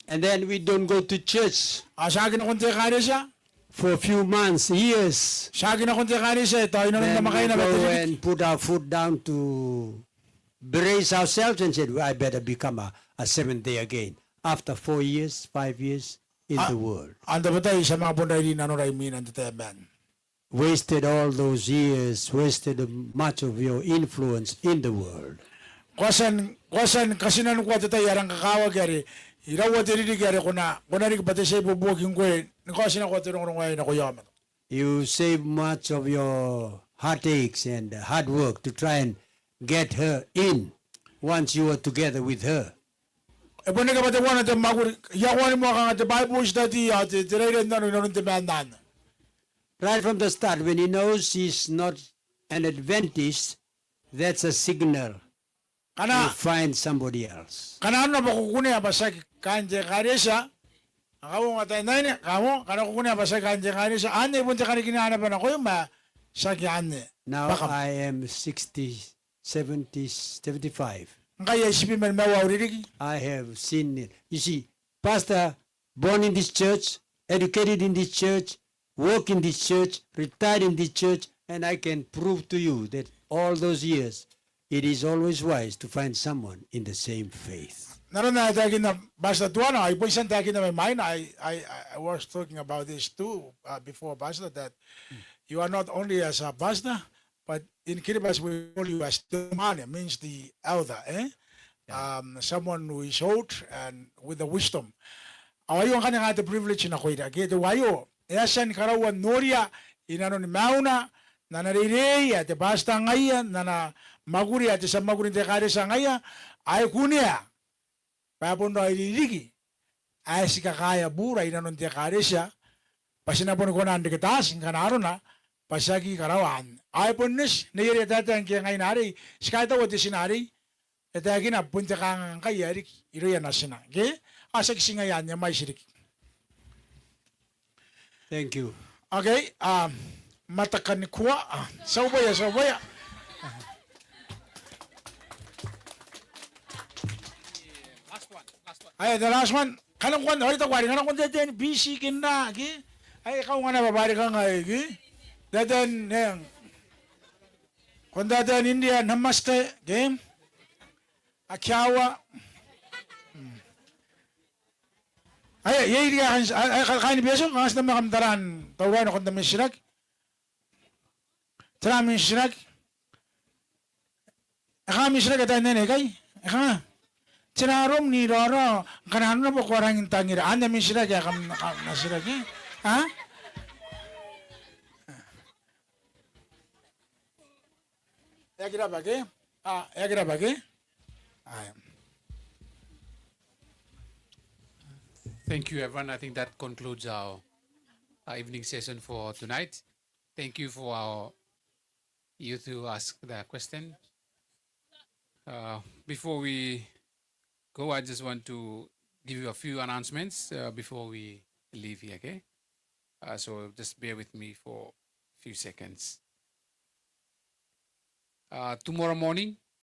And then we don't go to church. Ao ti aki nakon te ekaretia. For a few months, years. Ti aki nakon te ekaretia, tao inanon namwakaina ma te ririki. Then we go and put our foot down to brace ourselves and said, "I better become a, a Seventh Day again." After four years, five years in the world. Ao n tabetai ti a manga bon rairi nanora imwin te taemanin. Wasted all those years, wasted much of your influence in the world. Ko a tia n, ko a tia ni katinanikua te tai ae rang kakawaki are iraua te ririki are ko na, ko na riki bwa te tia ibuobuoki ngkoe, ni kaotinakoa te rongorongo aei nakoia aomata. You save much of your heartaches and hard work to try and get her in once you are together with her. E bon reke bwa teuana te mwakuri, I a kona ni moa kanga te Bible study ao te, te rairainnano inanon te maan anne. Right from the start, when he knows he's not an Adventist, that's a signal to find somebody else. Ngkana arona bwa ko kunea bwa tiaki kaain te ekaretia, a kauongo ataein aine, kauongo, ngkana ko kunea bwa tiaki kaain te ekaretia, anne bon te kanikina naba nakoiu ma tiaki anne. Now I am sixty, seventy, seventy-five. Ngkai ai tebwi ma nimaua au ririki. I have seen it. You see, Pastor, born in this church, educated in this church, work in this church, retired in this church, and I can prove to you that all those years, it is always wise to find someone in the same faith. N aron ae e taekinna Pastor Tuana, I bon tia n taekinna mai mwaina, I, I, I was talking about this too, uh, before, Pastor, that you are not only as a pastor, but in Kiribati we call you as te mwaane, means the elder, eh? Yeah. Um, someone who is old and with the wisdom. Ao aio ngkanne kanga te privilege nakoira, ke teuaio, e a tia ni karaua n noria inanoni maiuna n ana reirei ae te pastor ngaia, n ana mwakuri ae te tia mwakuri n te ekaretia ngaia, ae kunea bwa e bon raoiroi riki ae ti kakaea bura inanon te ekaretia, bwa ti na boni kona n reke taati ngkana arona bwa ti aki karaoa anne. Ao e bon eti, neiere e taetae ngke ngaina arei, ti kaitaua te tina arei, e taekina bon te kanganga ngkai ae riki irouia natina, ke? Ao tiaki ti ngaia anne, e mwaiti riki. Thank you. Okay, um, matakanikoa, ah, ti a uboia, ti a uboia. Ae, the last one. Ngkana ko kan, oi, taku arei, ngkana ko n taetae ni bisikinna, ke? Ae, kaunga naba bwa are kanga ae, ke? Taetae n, eh, ko n taetae n India, namaste, ke? Akiawa. Hmm. Ae, iai riki ae kan, ae, ae, kaain Betio, kanga ti na manga kam tara n tauraoi nakon te mwaiti titiraki. Tera mwaiti titiraki? E kanga mwaiti titiraki ataein aine ikai? E kanga? Tera arom ni raorao ngkana arona bwa ko a rangi n tangira? Anne mwaiti titiraki ae kam, kam na titiraki. Ha? E aki raba ke? A, e aki raba ke? Ae. Thank you, everyone. I think that concludes our, our evening session for tonight. Thank you for our youth who asked their question. Uh, before we go, I just want to give you a few announcements, uh, before we leave here, okay? Uh, so just bear with me for a few seconds. Uh, tomorrow morning,